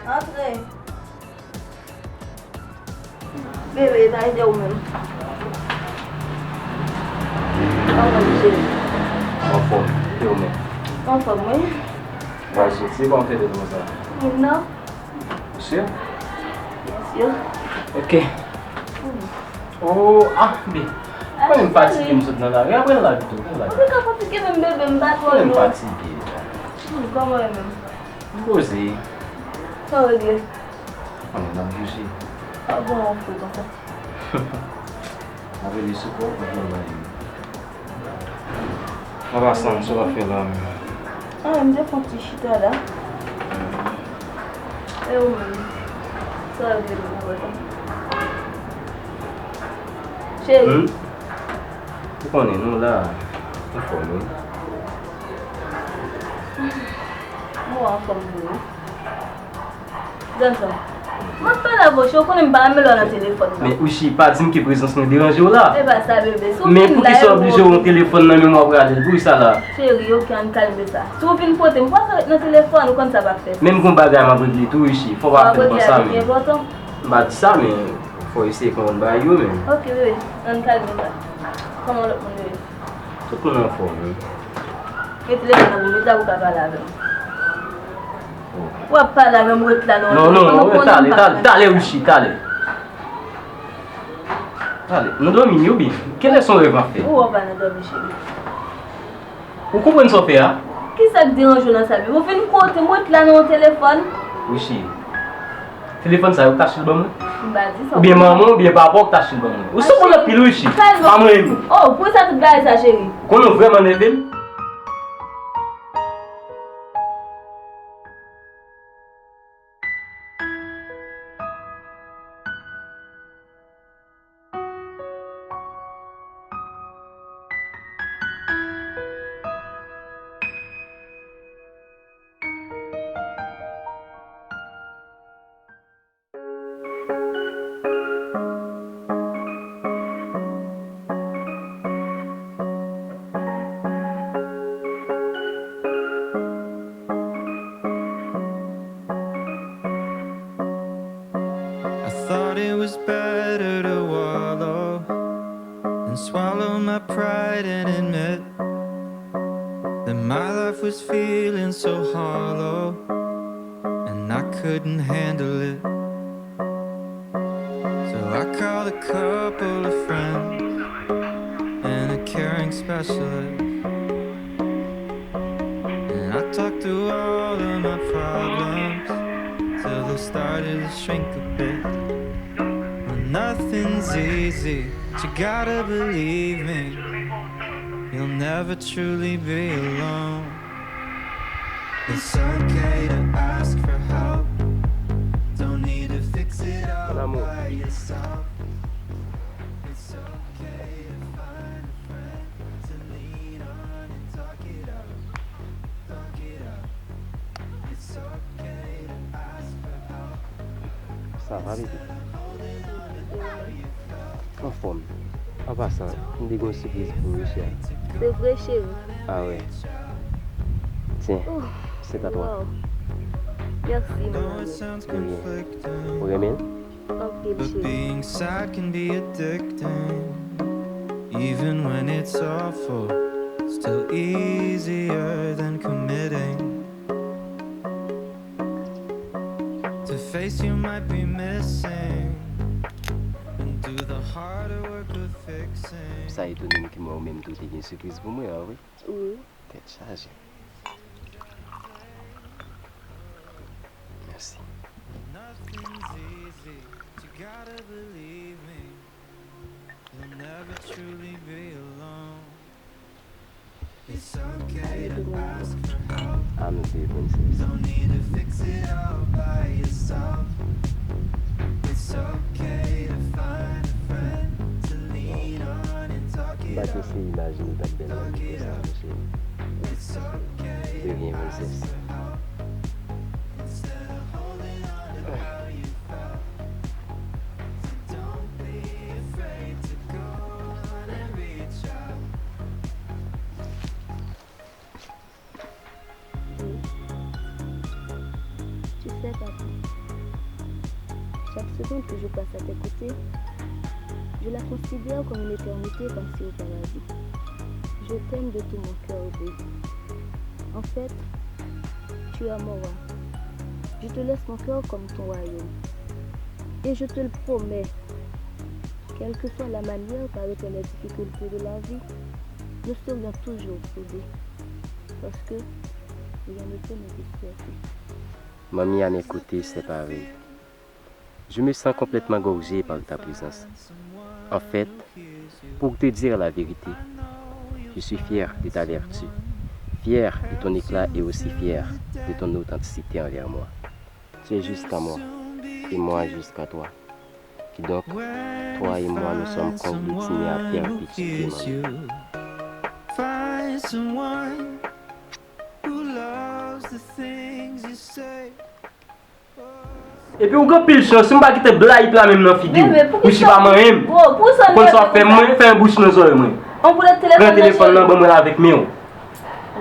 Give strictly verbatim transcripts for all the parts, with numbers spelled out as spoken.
Antre. Bebe, sa ede ou menm. Kòman w ye, cheri? Anfòm, e ou menm? Anfòm, wi. Pral soti, kòman w fè tèt konsa? Non. Ou si? Byen si. Ok. Oh, ah, bebe. Mwen menm fatige, m sot nan lari. Apre l la pito, apre l la. Ou te ka fatige menm, bebe, m pa twò lou. Mwen menm fatige. Hmm, kòman w ye menm? M poze. Sa w regle? Konnen n ap bouje. Pa bon, yon fou konsa. N ap rele sou kò, ou jwenn bagay yo. An pasan, sa w ap fè la menm? Ah, m te fè yon ti chita la. E ou menm? Sa w regle pou ou konsa? Cheri. Hmm? Ou konnen, nou la. Anfòm, wi. Mwen anfòm tou, wi. Gason, m ap pale avè w, cheri, ou konnen m pa renmen lè w nan telefòn nan. Men Uchi, pa di m ke prezans mwen deranje w la. E pa sa, bebe. Si w vin la, men poukisa w oblije w nan telefòn nan, menm w ap rale l? Poukisa la? Cheri, ok, ann kalme sa. Si w vin kote m, m pa ka ret nan telefòn, ou konn sa p ap fèt. Menm gon bagay m ap regle tou, Uchi. Fò w pa fè m konsa, menm. M pa di sa, men fò w eseye konprann bagay yo, menm. Ok, bebe, ann kalme sa. Kòman lòt moun yo ye? Tout moun anfòm, wi. Gen telefòn nan pou m, mete la pou w ka pale avè m. W ap pale avè m, ou ret la nan telefòn nan, ou konnen m pa. Non, non, talè, talè, talè, Uchi, talè. Talè, nou dòmi, wi, oubyen? Kilè son rèv ap fè? Ou wè w pa nan dòmi, cheri. Ou konprann sa w fè a? Kisa k deranje w nan sa menm? Ou vin kote m, ou ret la nan yon telefòn. Uchi, telefòn sa yo k t achte l ban mwen? M pa di sa. Oubyen manman w, oubyen papa w k t achte l ban mwen? Ou soumoun anpil, Uchi. Pa mwen menm. Oh, pou sa tout bagay sa, cheri? Ou konnen w vrèman nève m. I thought it was better to wallow and swallow my pride and admit that my life was feeling so hollow and I couldn't handle it. So I called a couple of friends and a caring specialist. And I talked through all of my problems till they started to shrink a bit. But nothing's easy, but you gotta believe me. You'll never truly be alone. It's okay to ask for help. Don't need to fix it all by yourself. It's okay to find a friend to lean on and talk it out. Talk it out. It's okay to ask for help. Sa va, bebe? Anfòm. An pasan, m te gen yon sipriz pou ou, Uchi. Se vre, cheri? Ah ouais. Tiens, c'est à toi. Wow. Merci, mon amour. De rien. Ou renmen l? Anpil, cheri. But being sad can be addicting. Even when it's awful, still easier than committing to face you might be missing and do the harder work of fixing. Sa etone m ke mwen ou menm tou te gen sipriz pou mwen an, wi. Wi. Tèt chaje. Mèsi. Nothing's easy, but you gotta believe me. You'll never truly be alone. It's okay to ask for help. Don't need to fix it all by yourself. It's okay to find a friend to lean on and talk it out. M pa t eseye imajine l t ap bèl nan nivo sa, mesye. It's okay to ask for help instead of holding on to how you felt. So don't be afraid to go on and reach out. Tu sais Chaque seconde que je passe à tes côtés, je la considère comme une éternité, comme si au paradis. Je t'aime de tout mon cœur, baby. En fait, tu es mon roi. Je te laisse mon cœur comme ton royaume. Et je te le promets, quelle que soit la manière par laquelle les difficultés de la vie, nous serions toujours soudés. Parce que rien ne peut nous disperser. Mamie, à mes côtés, c'est pareil. Je me sens complètement gorgé par ta présence. En fait, pour te dire la vérité, je suis fier de ta vertu, fier de ton éclat et aussi fier de ton authenticité envers moi. Tu es juste à moi, et moi jusqu'à toi. Qui donc, toi et moi, nous sommes conglutinés à perpétuité, mamie. Epi ou gen pil chans, si m pa kite blayip la menm nan figi w. Ou si pa manyen m. Ou konn sa w ap fè mwen, fè yon bouch nan zòrèy mwen. Pran telefòn nan, ban mwen l avèk men w.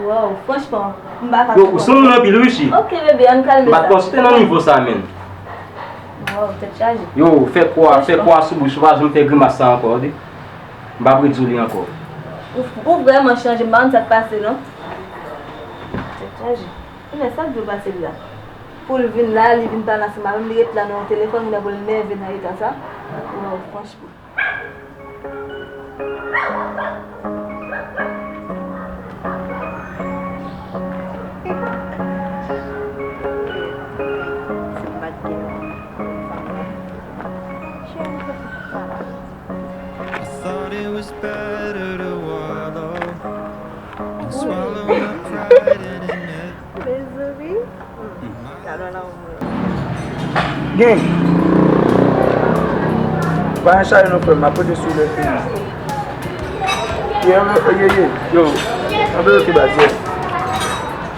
Wow, franchman, m pa ka. Yo, ou sou moun anpil wi, chi. Ok, bebe, ann kalme sa. M pa t panse w te nan nivo sa, menn. Wow, tèt chaje. Yo, fè kwa, fè kwa sou bouch ou, pa janm fè grimas sa ankò, tande. M p ap redi w li ankò. Ou, ou vrèman chanje, m pa konn sa k pase, non. Tèt chaje. Ebyen, sa k dwe pase l la? Pou l vin la, li vin pale ansanm avè m, li ret la nan yon telefòn, kounye a pou l nève nan eta sa. Wow, franchman. Mezanmi. Gade lanmou. Gen. Pa anchale non frè m, m ap pote sou lè fini. Ye, ye, ye. Yo. Anpe oke baz, ye.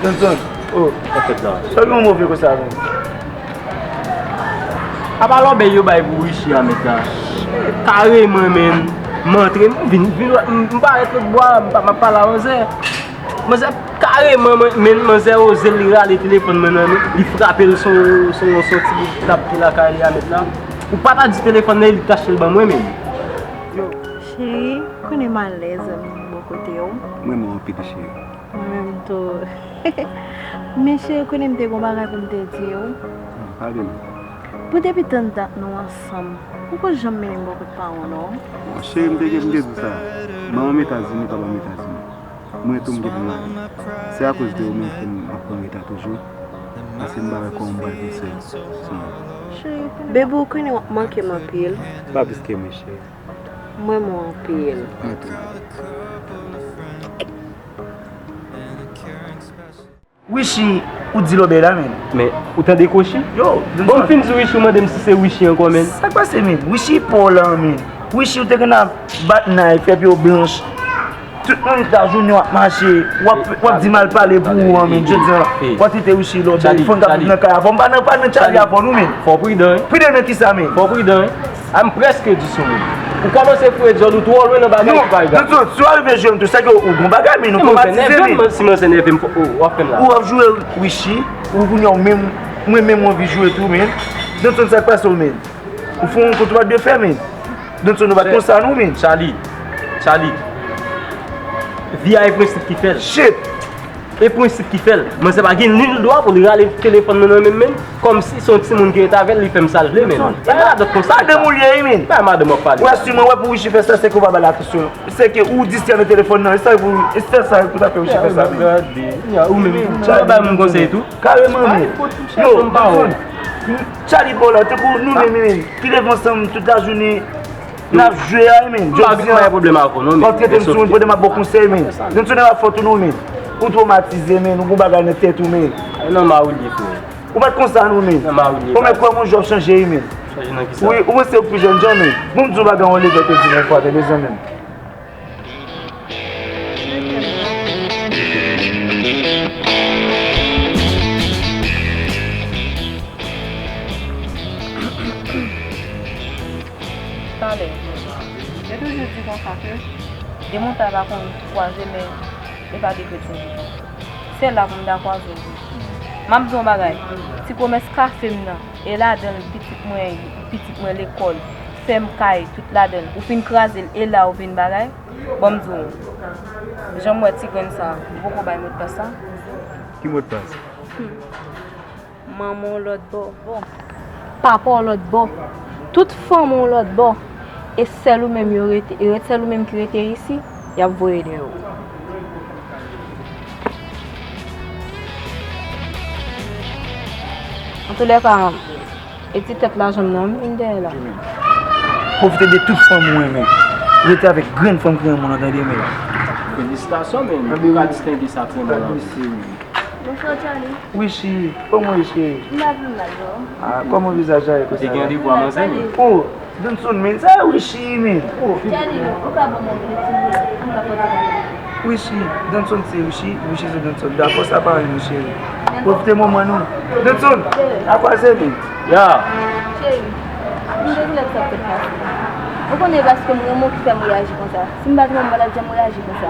Johnson. Oh. Sa fèt la. Sa gen yon move konsa menm. Apa lòbèy yo bay pou Richi a mèt la. Kareman menm. M antre, m vin, vin, m parèt lòt bò a, m ap pale a manzè. Manzè kareman, men manzè oze li rale telefòn mwen nan men, li frape l sou, sou, sou ti bout tab ki lakay li a mèt la. Ou pa ta di telefòn nan, li t achte l ban mwen menm. Cheri, konnen m alèz bò kote w. Mwen menm anpil cheri. Mwen menm tou. Men cheri, konnen m te gon bagay pou m te di w. Pale m. Pou depi tann dat nou ansanm, ou poko janm mennen m bò kot paran w non. Cheri, m te gen pou m te di w sa. Manman m Etazini, papa m Etazini. Mwen tou m gentan mare. Se akoz de ou menm fè m ap pran reta toujou. Paske m pa wè kòman m pral panse san ou. Bebe, ou konnen w ap manke m anpil. Pa plis ke mwen, cheri. M renmen w anpil. Mwen tou. Richi, ou di lòbèy la menm. Men, ou tande Kochi? Yo, Johnson. Bon, m fin di Richi, ou mande m si se Richi ankò menm. Sa k pase menm? Richi pa w la menm. Richi, ou te konn ap bat nay, fè pye w blanch. Tout moun ta jounen w ap mache, w ap, w ap di mal pale pou ou an menm. Jodi a, w ap kite Richi lòbèy, fò n ka viv nan kay avè w. M pa nan, pa nan chali avè w non menm. Fò w pridan wi. Pridan nan kisa menm? Fò w pridan wi. A m prèske di sou moun. Ou kòmanse foure dyòl ou twò lwen nan bagay ki pa egale. Non, si w arive jwenn tou, sèke ou gon bagay men, ou twomatize men. Si manzè nève m, w ap fè m la. Ou ap joure Richi, ou kounye a ou menm, mwen menm m anvi joure tou men. Johnson, sa k pase w men? Ou fè yon kontwa de fè men. Johnson, ou pa t konsa non men. Charlie, Charlie. Vi a e prensip ki fè l. Shit! E prensip ki fè l. Manzè pa gen nil dwa pou l rale telefòn nan nan men m menm, kòmsi se yon timoun ki rete avè l, li fè m sa l vle menm. Bay madanm konsa. Madanm ou l ye wi menm. Bay madanm w ap pale. Ou wè si mwen wè pou Richi fè sa, se ke ou pa ba l atansyon. Se ke ou distrè nan telefòn nan, e sa pou, e se sa pou ta fè Richi fè sa menm. Ou menm, ou pa bay moun konsèy tou. Kareman menm. Yo, Johnson. Charlie pa w la, tankou nou menm menm, ki leve ansanm tout lajounen. N ap jwe a men. M pa gen pwoblèm avè w non men. Ou ap trete m sou moun pandan m ap ba w konsèy men. Johnson, e pa fòt ou non men. Ou twomatize men, ou gon bagay nan tèt ou men. Nan mawouli frè. Ou pa t konsa non men. Nan mawouli. Ou mèt kwè m yon jou w ap chanje wi men. Chanje nan kisa? Wi, ou panse ou pi jèn jan men. Bon m di w yon bagay yon levè te di m yon fwa, tande zanmi m. Talè. Yo toujou di konsa ke de montay pa konn kwaze men e pa de kretyen ki fè. Se la pou m ta kwaze w wi. M ap di w yon bagay, ti komès kafe m nan, e ladan l pitit mwen, pitit mwen lekòl, fè m kay, tout ladan l. Ou fin kraze l, e la ou vin bagay? Ban m di w, jan m wè ti grenn sa, ou poko bay modpas sa? Ki modpas? Hmm. Manman w lòt bò. Bon. Papa w lòt bò. Tout fanmi w lòt bò. E sèl ou menm yo rete, e sèl ou menm ki rete isi, y ap voye dèyè w. Antoulèka, e ti tèt lajan m nan, m vin dèyè la. Pwofite de tout fanm ou renmen. Rete avèk grenn fanm ki renmen w lan, tande, men. Felisitasyon, men. Ou ka distenge sa ki renmen w lan. Bonswa, Charlie. Wi, cheri. Kòman w ye, cheri? M pa pi mal, non. Ah, kòman vizaj la ye konsa? Ou te gen randevou a manzè, men. Oh, Danson, men sa, wi, cheri, men. Oh. Charlie, ou ka ban mwen yon minit, silvouplè? M ka pale avè w. Wi, cheri. Danson, se wi, cheri. Wi, cheri, se Danson. Dakò, sa parèy, mon cheri. Pwofite moman nou. Danson, a kwaze, men. Ya. Cheri, m dezole pou sa k fèt pase. Ou konnen paske m renmen w ki fè m reyaji konsa. Si m pa t renmen w, m pa t ap janm reyaji konsa.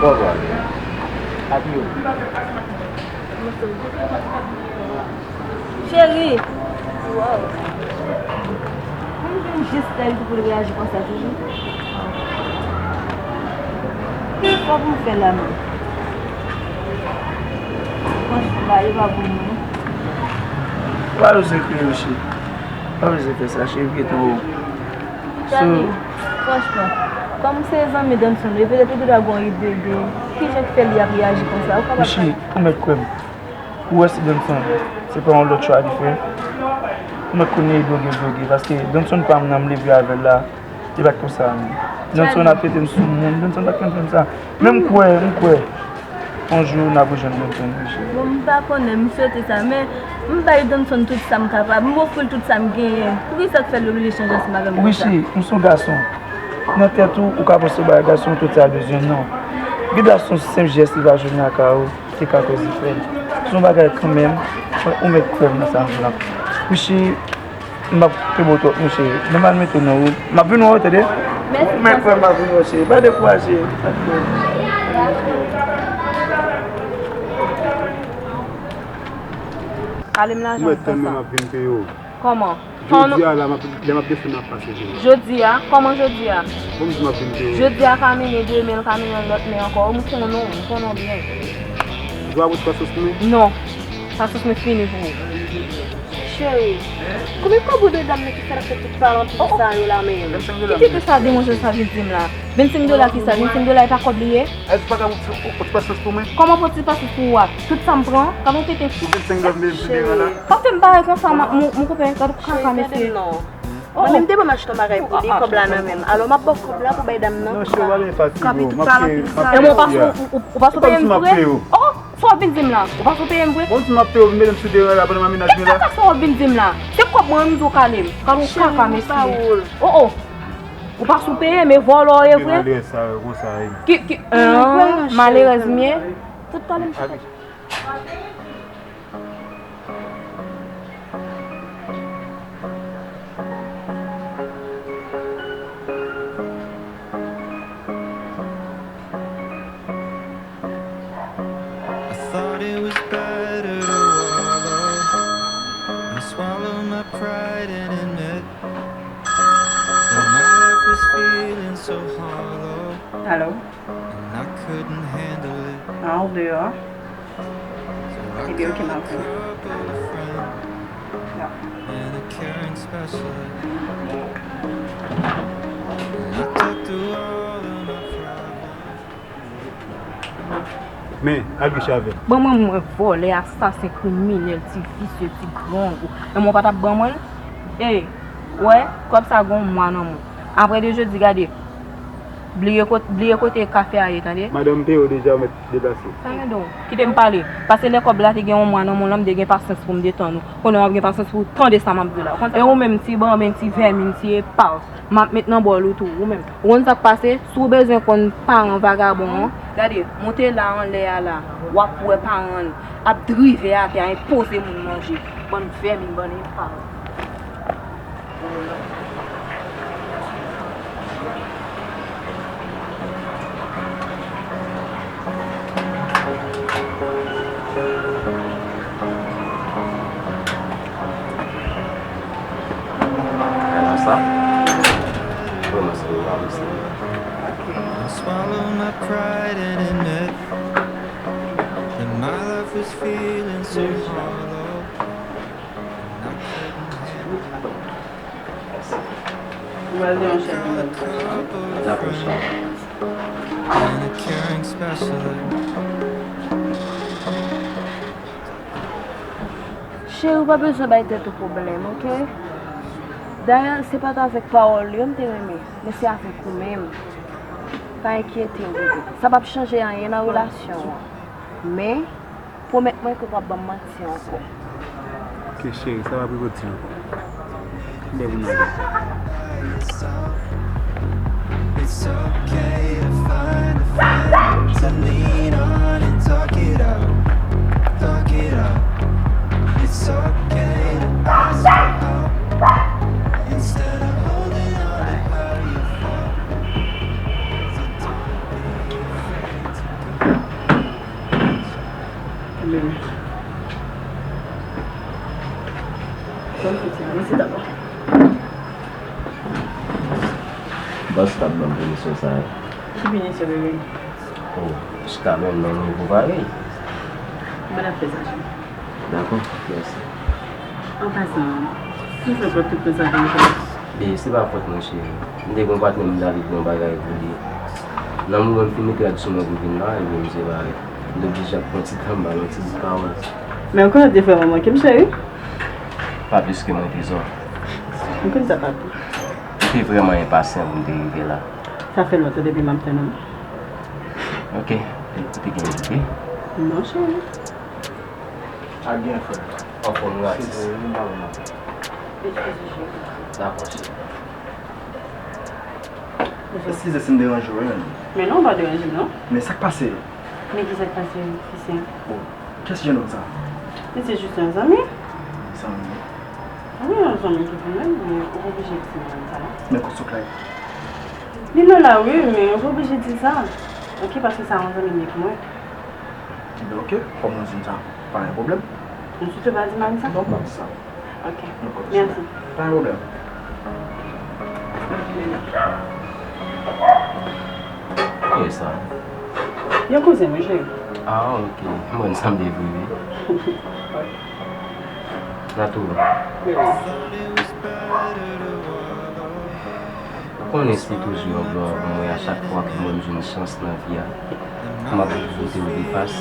Bò bò. Adiyo. Cheri! Wow! Mwen vin jis la, li tou pou l reyaji konsa toujou. Sa pou m fè la menm? Franchman, bagay yo pa bon non. Pa bezwen kriye, cheri. Pa bezwen fè sa, cheri, gentan ou. Tani, franchman, kòm se zanmi Danson, e petèt li te dwe gen yon ide de kijan k fè li ap reyaji konsa. Ou kapab. Michi, ou mèt kwè m. Ou wè si Danson, se pa yon lòt chwa li fè. Ou mèt konn li dwoge, dwoge, paske Danson pa m nan, m leve avè l la, li pa t konsa, non. Danson ap trete m sou moun, Danson pa t konn fè m sa. Men m kwè, m kwè. Yon jou, n ap rejwenn Danson, wi, cheri. Bon, m pa konnen, m swete sa, men m bay Danson tout sa m kapab, m ofri l tout sa m genyen. Poukisa k fè l oblije chanje ansanm avè m konsa? Wi, cheri, m se yon gason. Nan tèt ou, ou ka panse w bay gason tout sa l bezwen, non. Gen gason, senp jès li va jwenn lakay ou, te ka koz li fè l. Se yon bagay kanmenm, ou mèt kwè m nan sa m di la. Wi, cheri, M ap kenbe w twòp, monchè. Men m al mete w nan wout. M ap vin wè w, tande? Mèsi. Ou mèt kwè m ap vin wè w, cheri. Pa dekouraje. Ale m lajan konsa. Ou mèt tann mwen, m ap vin peye w. Kòman? Jodi a la, m ap, lè m ap desann, m ap pase peye w. Jodi a? Kòman jodi a? Bon, m di m ap vin peye w. Jodi a ka mennen, demen l ka mennen yon lòt men ankò. M konnen w, m konnen w byen. Ou pa pote pasans pou mwen? Non. Pasans mwen fini pou ou. Cheri, konbyen kòb ou dwe dam nan ki fè l ap fè tout palanpli sa yo la menm? Vennsenk dola. Ki tip de sa demwazèl sa vin di m la? Vennsenk dola ki sa? Vennsenk dola e pa kòb li ye? Èske ou pa ka pote, pote pasans pou mwen? Kòman pote pasans pou ou a? Tout sa m pran? Gade yon tenten. Pou vennsenk dola m te sou devan la. Pa fè m bagay konsa, ma, mon, mon koupè, gade yon kaka mesye. Oh, oh. Mwen menm te ban m achte yon bagay pou li, kòb la nan men m. Alò, m ap ba w kòb la pou bay dam nan. Non, cheri, pa gen fatig, bro. M ap peye, m ap peye. E mwen, ou pa sou, ou, ou, ou pa sou peye m vre? Oh, sa w ap vin di m la? Ou pa sou peye m vre? Bon, si m ap peye w, vin mete m sou deran la pandan m ap menaj mwen la. E kaka sa w ap vin di m la? Se kòb mwen, m di w kale m. Kale w kaka, mesye. Oh, oh. Ou pa sou peye m, e vòlò w ye vre? Malerèz sa yo, konsa, wi. Ki, ki, malerèz m ye? Tout kale m chita. I thought it was better to wallow and swallow my pride and admit that my life was feeling so hollow. Allô? And I couldn't handle it. Ah, ou deyò? Ebyen, ok, m ap vini. Non. Men, al biche avè l. Ban mwen mwen, vòlè, asasen, kriminèl, ti visye, ti grangou. E mwen w pa t ap ban mwen l? Ey, w wè, kòb sa gen yon mwa nan men w. Apre de jodi, gade, Bliye kot-, bliye kote kafe a ye, tande? Madanm peye w deja, ou mèt deplase. Sa gen do? Kite m pale. Paske lè kòb la te gen yon mwa nan men w lan, m te gen pasyans pou m te tann ou. Kounye a w ap gen pasyans pou w tande sa m ap di w la. Ou konn sa? E ou menm, ti banben, ti vèmin, ti epa w, m ap met nan bòl ou tou, ou menm. Ou konn sa k pase? Si w bezwen konn paran vagabon an, gade, monte la anlè a la, w ap wè paran l ap drive atè a, enpoze moun manje. Bann vèmin, bann epa w. Mwen al gen yon chèf mwen. Dakò, cheri. Cheri, ou pa bezwen bay tèt ou pwoblèm, oke? Dayè, se pa t avèk pawòl yo m te renmen, men se avèk ou menm. Pa enkyete w, bebe. Sa p ap chanje anyen nan relasyon an. Men, pwomèt mwen ke w p ap ban m manti ankò. Ok, cheri, sa p ap rive w di ankò. Lè pou n ale. It's okay to find a friend to lean on and talk it out, talk it out. It's okay to ask for help instead of holding on to how you felt. So don't be afraid to Bebe. Sa m soti la, mèsi dabò. Bòs t ap ban m pinisyon sa a. Ki pinisyon, bebe? Oh, chita menm nan nivo parèy. M pa t ap fè sa, cheri. Dakò, mèsi. An pasan, si w fè pwòp tout tan sa pou m fè. E se pa fòt mwen, cheri. M te gen yon patnè m t ale nan bagay pou li. Nan moman m fin mete rad sou mwen pou m vin la, ebyen, misye parèt. M te oblije ap pran ti tan, m ba l yon ti bout pawòl. Men ou konnen w te vrèman manke m, cheri. Pa plis ke mwen, trezò. M konn sa, papi. M te vrèman enpasyan pou m te rive la. Sa fè lontan depi m ap tann ou. Ok, ou te gen envite? Non, cheri. A byen, frè. Anfòm, gratis. Eskize, cheri. Dakò, cheri. Eskize si m deranje w, wi, men. Men non, ou pa deranje m, non. Men sa k pase? Men ki sa k pase, Christian? Oh, kiyès jennonm sa? Li se jis yon zanmi. Zanmi? Wi, yon zanmi ki pou mwen, men ou pa oblije di mwen sa. Men kout souk la. Li nan la ri, men ou pa oblije di sa. Ok, paske sa yon zanmi m li pou mwen. Ebyen, ok, kòm ou di m sa, pa gen pwoblèm. Ou sitou pa di mari sa? Non, m p ap di sa. Ok. Mèsi. Pa gen pwoblèm. Kiyès sa? Yon kouzen mwen, cheri. Ah, ok. Mwen sanble vre, wi. Natou. Wi. Ou konnen se toujou yon glwa pou mwen a chak fwa ke mwen jwenn chans nan vi a. M ap vote ou de fas.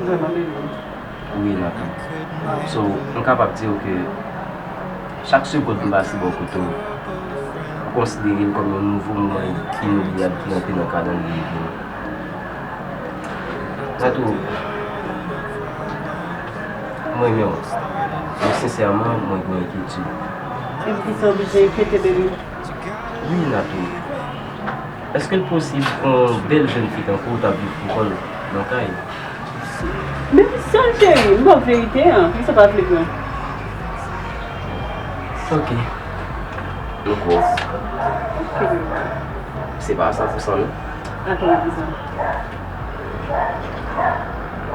Vrèman, bebe. Wi, Natou. So, m kapab di w ke chak segonn m pase bò kote w, m konsidere l kòm yon nouvo moman inobliyab ki rantre nan kalandriye vi m. Natou, mwen renmen w. Men sensèman, mwen gen enkyetid. E poukisa w bezwen enkyete, bebe? Wi, Natou. Èske l posib pou yon bèl jèn fi tankou w ta viv pou kò l nan kay? Men, sè m cheri, m ba w verite an, kisa w pa vle kwè? Ok. M kwè w. Ok, bebe. Se pa san pou san, non. Katrevendisnèf pou san.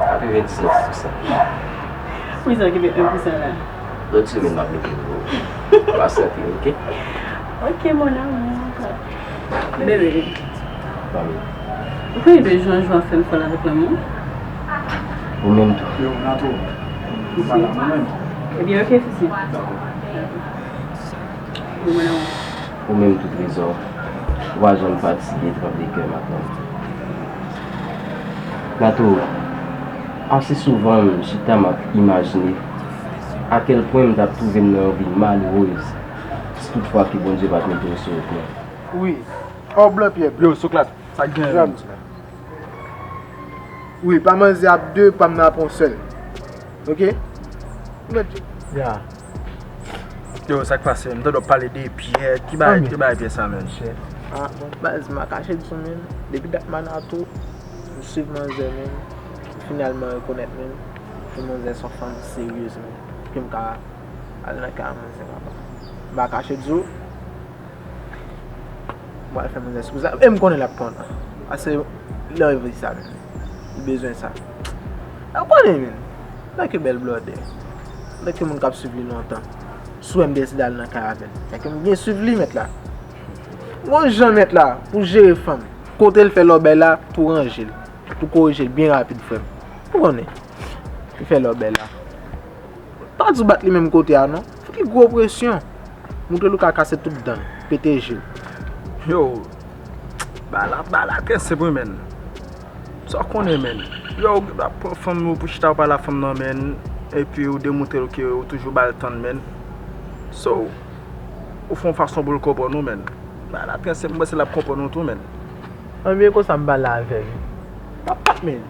Katrevendisnèf pou san. Poukisa w kenbe en pou san la? Lòt semèn, m ap mete l pou ou. Pasyante, ok? Ok, mon amour. Bebe. Mami. Ou konnen de jan w ap fè m fòl avèk lanmou? Ou menm tou. Yo, Natou. Ou pa la, mwen menm. Ebyen, ok, sisi. Dakò. Ou menm tou, trezò. Ou pa janm fatige tranble kè m ak lanmou. Natou, ase souvan m chita m ap imajine a kèl pwen m t ap twouve m nan yon vi malerez si toutfwa ke Bondye pa t mete w sou wout mwen. Wi. Oh, blan pyè. Yo, Sokrat, sa k genyen menm? Wi, pa manzè ap de, pa m nan ap yon sèl. Ok? Ou mèt di. Ya. Yo, sa k pase? M tande w ap pale de pyè. Ki bagay, ki bagay pyè sa menm? Ah, bon, baz, m pa kache di w menm. Depi dat m a Natou, m swiv manzè menm. M finalman rekonèt menm ke manzè se yon fanm seryez menm. Ke m ka al nan kay a manzè, papa. M pa kache di w. M pral fè manzè sipriz la. E m konnen l ap kontan. Paske li anvi sa menm. Li bezwen sa. Ou konnen menm. Antanke bèl blòdè. Antanke moun k ap swiv li lontan. Si w wè m deside al nan kay avè l. Sèke m byen swiv li mèt la. Gon jan mèt la pou jere fanm. Kote l fè lòbèy la, tou ranje l. Tou korije l byen rapid, frè m. Ou konnen. Li fè lòbèy la. Pa di w bat li menm kote a non. Fout li gwo presyon. Moutre l ou ka kase tout dan l, pete je l. Yo, bagay la, bagay la trè senp wi, menn. Sa w konnen, menn. Yo, w ap pran fanm ou pou chita w pale a fanm nan, menn. Epi ou demoutre l ke ou toujou ba l tann, menn. So, ou fè yon fason pou l konprann ou, menn. Bagay la trè senp, mwen se l ap konprann ou tou, menn. Anben konsa m pale avè l. Papa, menn.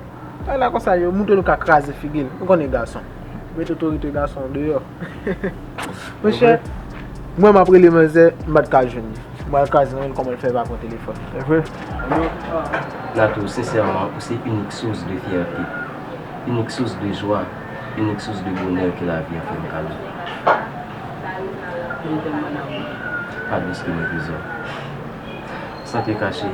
Bagay la konsa, yo moutre nou ka kraze figi l. Ou konnen gason. Mete otorite gason deyò. Monchè, mwen m ap rele manzè, m pa t ka jwenn li. M pral kraze nan men l kòman l fè pa pran telefòn. Se vre? Natou, sensèman, ou se inik sous de fyète, inik sous de jwa, inik sous de bonè ke lavi an fè m kado. Pa dous ke mwen, Trezò. San te kache,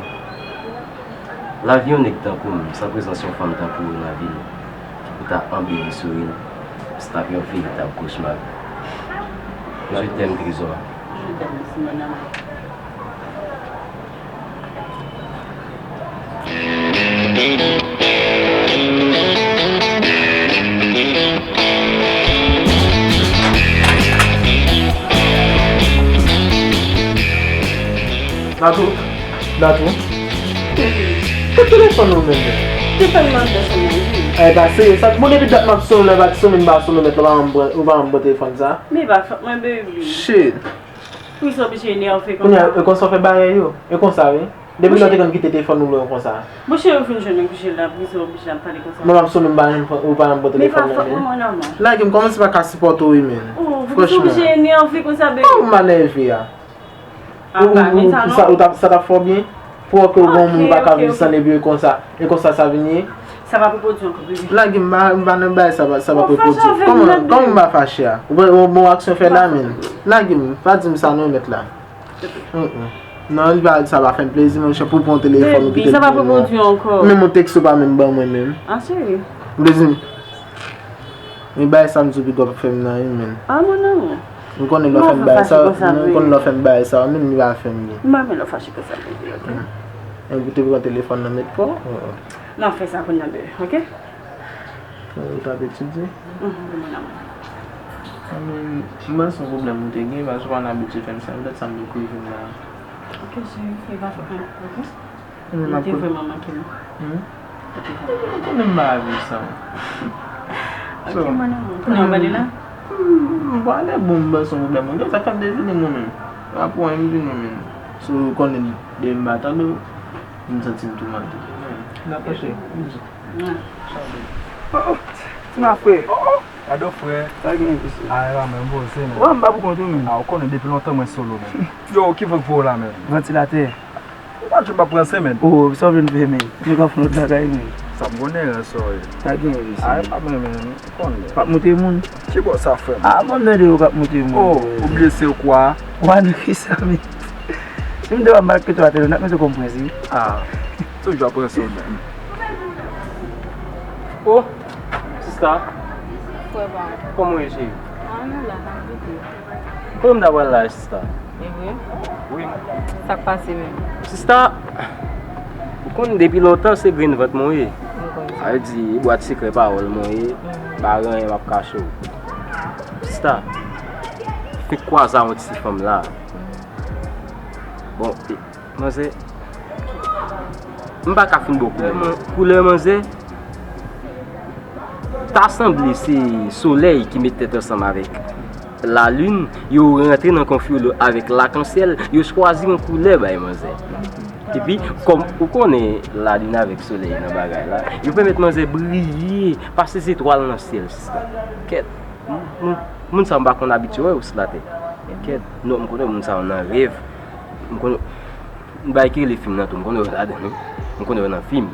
lavi yon nèg tankou m, san prezans yon fanm tankou ou nan vi l, ou ta anbeli souri l, se t ap yon veritab kochma. Je t'aime, Trezò. Je t'aime aussi, mon amour. Natou, Natou. Kot telefòn ou menm menm? Telefòn mwen pèsonèl wi. Ay, pa serye. Sa, bon, depi dat m ap sonn ou la, pa t sonn, m pa sonn, ou mèt la, ou pa janm pran telefòn sa. Men pa fòt mwen, baby. Shit. Pou sa oblije enève konsa. Kounye a, e konsa w fè bagay yo. E konsa, wi. Depi lè w te konn kite telefòn ou lwen konsa. Monchè, yo fin jwenn m kouche la, pou sa oblije ap pale konsa. Mwen m ap sonn ou, m pa janm pran, ou pa janm pran telefòn nan men. Men pa fòt mwen, mon amour. Lage m, kòman se pa ka sipòte w wi, menn. Oh, pou sa oblije enève konsa, baby. Kòman m pa nève a? Apa, men sa non. Ou, ou, sa, ou t ap, sa t ap fè w byen? Pou wè ke w gen yon moun ou pa ka viv san li, epi e konsa, e konsa sa vin ye? Sa p ap repwodui ankò, bebe. Lage m, m pa, m pa nan bagay sa, sa p ap repwodui. Kòman, kòman m pa fache a? Ou bon, bon aksyon fè la, menn. Lage m, pa di m sa non, mèt la. Mm, mm. Non, li pa, sa pa fè m plezi, monchè, pou pran telefòn ou kite l pou mwen. Baby, sa p ap repwodui ankò. Menm yon teksto pa menm ban mwen menm. Ah, cheri. Plezi m. Men bagay sa m di w piga w p ap fè m nan, wi, menn. Ah, mon amour. M konnen lè w fè m bagay sa, m konnen lè w fè m bagay sa, menm li pa fè m byen. M pa renmen lè w fache konsa, bebe, ok? Enben ou te pran telefòn nan mèt pa w? Non, fè sa kounye a, bebe, ok? Ou t ap etidye? Mhm, wi, mon amour. Anben, m panse se yon pwoblèm ou te gen, paske ou pa t abitye fè m sa, se poutèt sa m te kouri vin la. Ok, cheri, se pa fòt mwen, ok? Mwen te vrèman manke nou. Hmm? Ou konnen m pa viv san ou. Ok, mon amour. Kounye a w pale la? Hmm, m pale bon, m ba son pwoblèm. Sa fè m te vini mwen menm. Apre w, m vini mwen menm. Si w konnen depi m pa tande w, m santi m toumante. N ap pase. Oh, oh. Ti ma frè. Oh, oh. Gade w, frè. Sa gen, mesye? A, e pa mwen, m poze, men. Wè, m pa pou kont ou, men. A, ou konnen depi lontan mwen solo, men. Yo, ki van k voye w la, men? Vantilatè. Ou pa di m ap ranse, men. Oh, sa w vin fè, men? Nou ka fè yon lòt bagay, men. Sa m konnen, ranse w ye. Sa gen, mesye? A, e pa mwen, men. Ou konnen. W ap moute moun? Ki bò sa, frè m? A, mwen mande w k ap moute moun. Oh, ou bliye se ou kwa? Wa nan ki sa, men? Si m te w ap maltrete w atè, n ap mete w kòm prens, wi. A, toujou ap ranse w menm. Oh, sista. Frè pa m. Kòman w ye, cheri? A, nou la, n ap viv. Kote m ta pral la, sista? E vre? Wi. Sa k pase menm? Sista, ou konn depi lontan se grenn vant mwen ye. Mwen konn sa. Sa vle di, bwat sekrè pawòl mwen ye. Mhm. Pa gen anyen m ap kache w. Sista, fenk kwaze a yon ti fanm la. Mhm. Bon, e, manzè, m pa ka fin ba w koulè man-, koulè manzè. Ta sanble se solèy ki met tèt ansanm avèk lalin, yo rantre nan konfyolo avèk lakansyèl, yo chwazi yon koulè bay manzè. Epi, kòm ou konnen lalin avèk solèy nan bagay la, yo pèmèt manzè briye, pase zetwal nan syèl, sista. Kèt, moun, moun, moun sa yo m pa konn abitye wè yo sou latè. Kèt, non, m konnen moun sa yo nan rèv. M konnen, m bay ki rele fim nan tou, m konnen yo ladan wi. M konnen yo nan fim.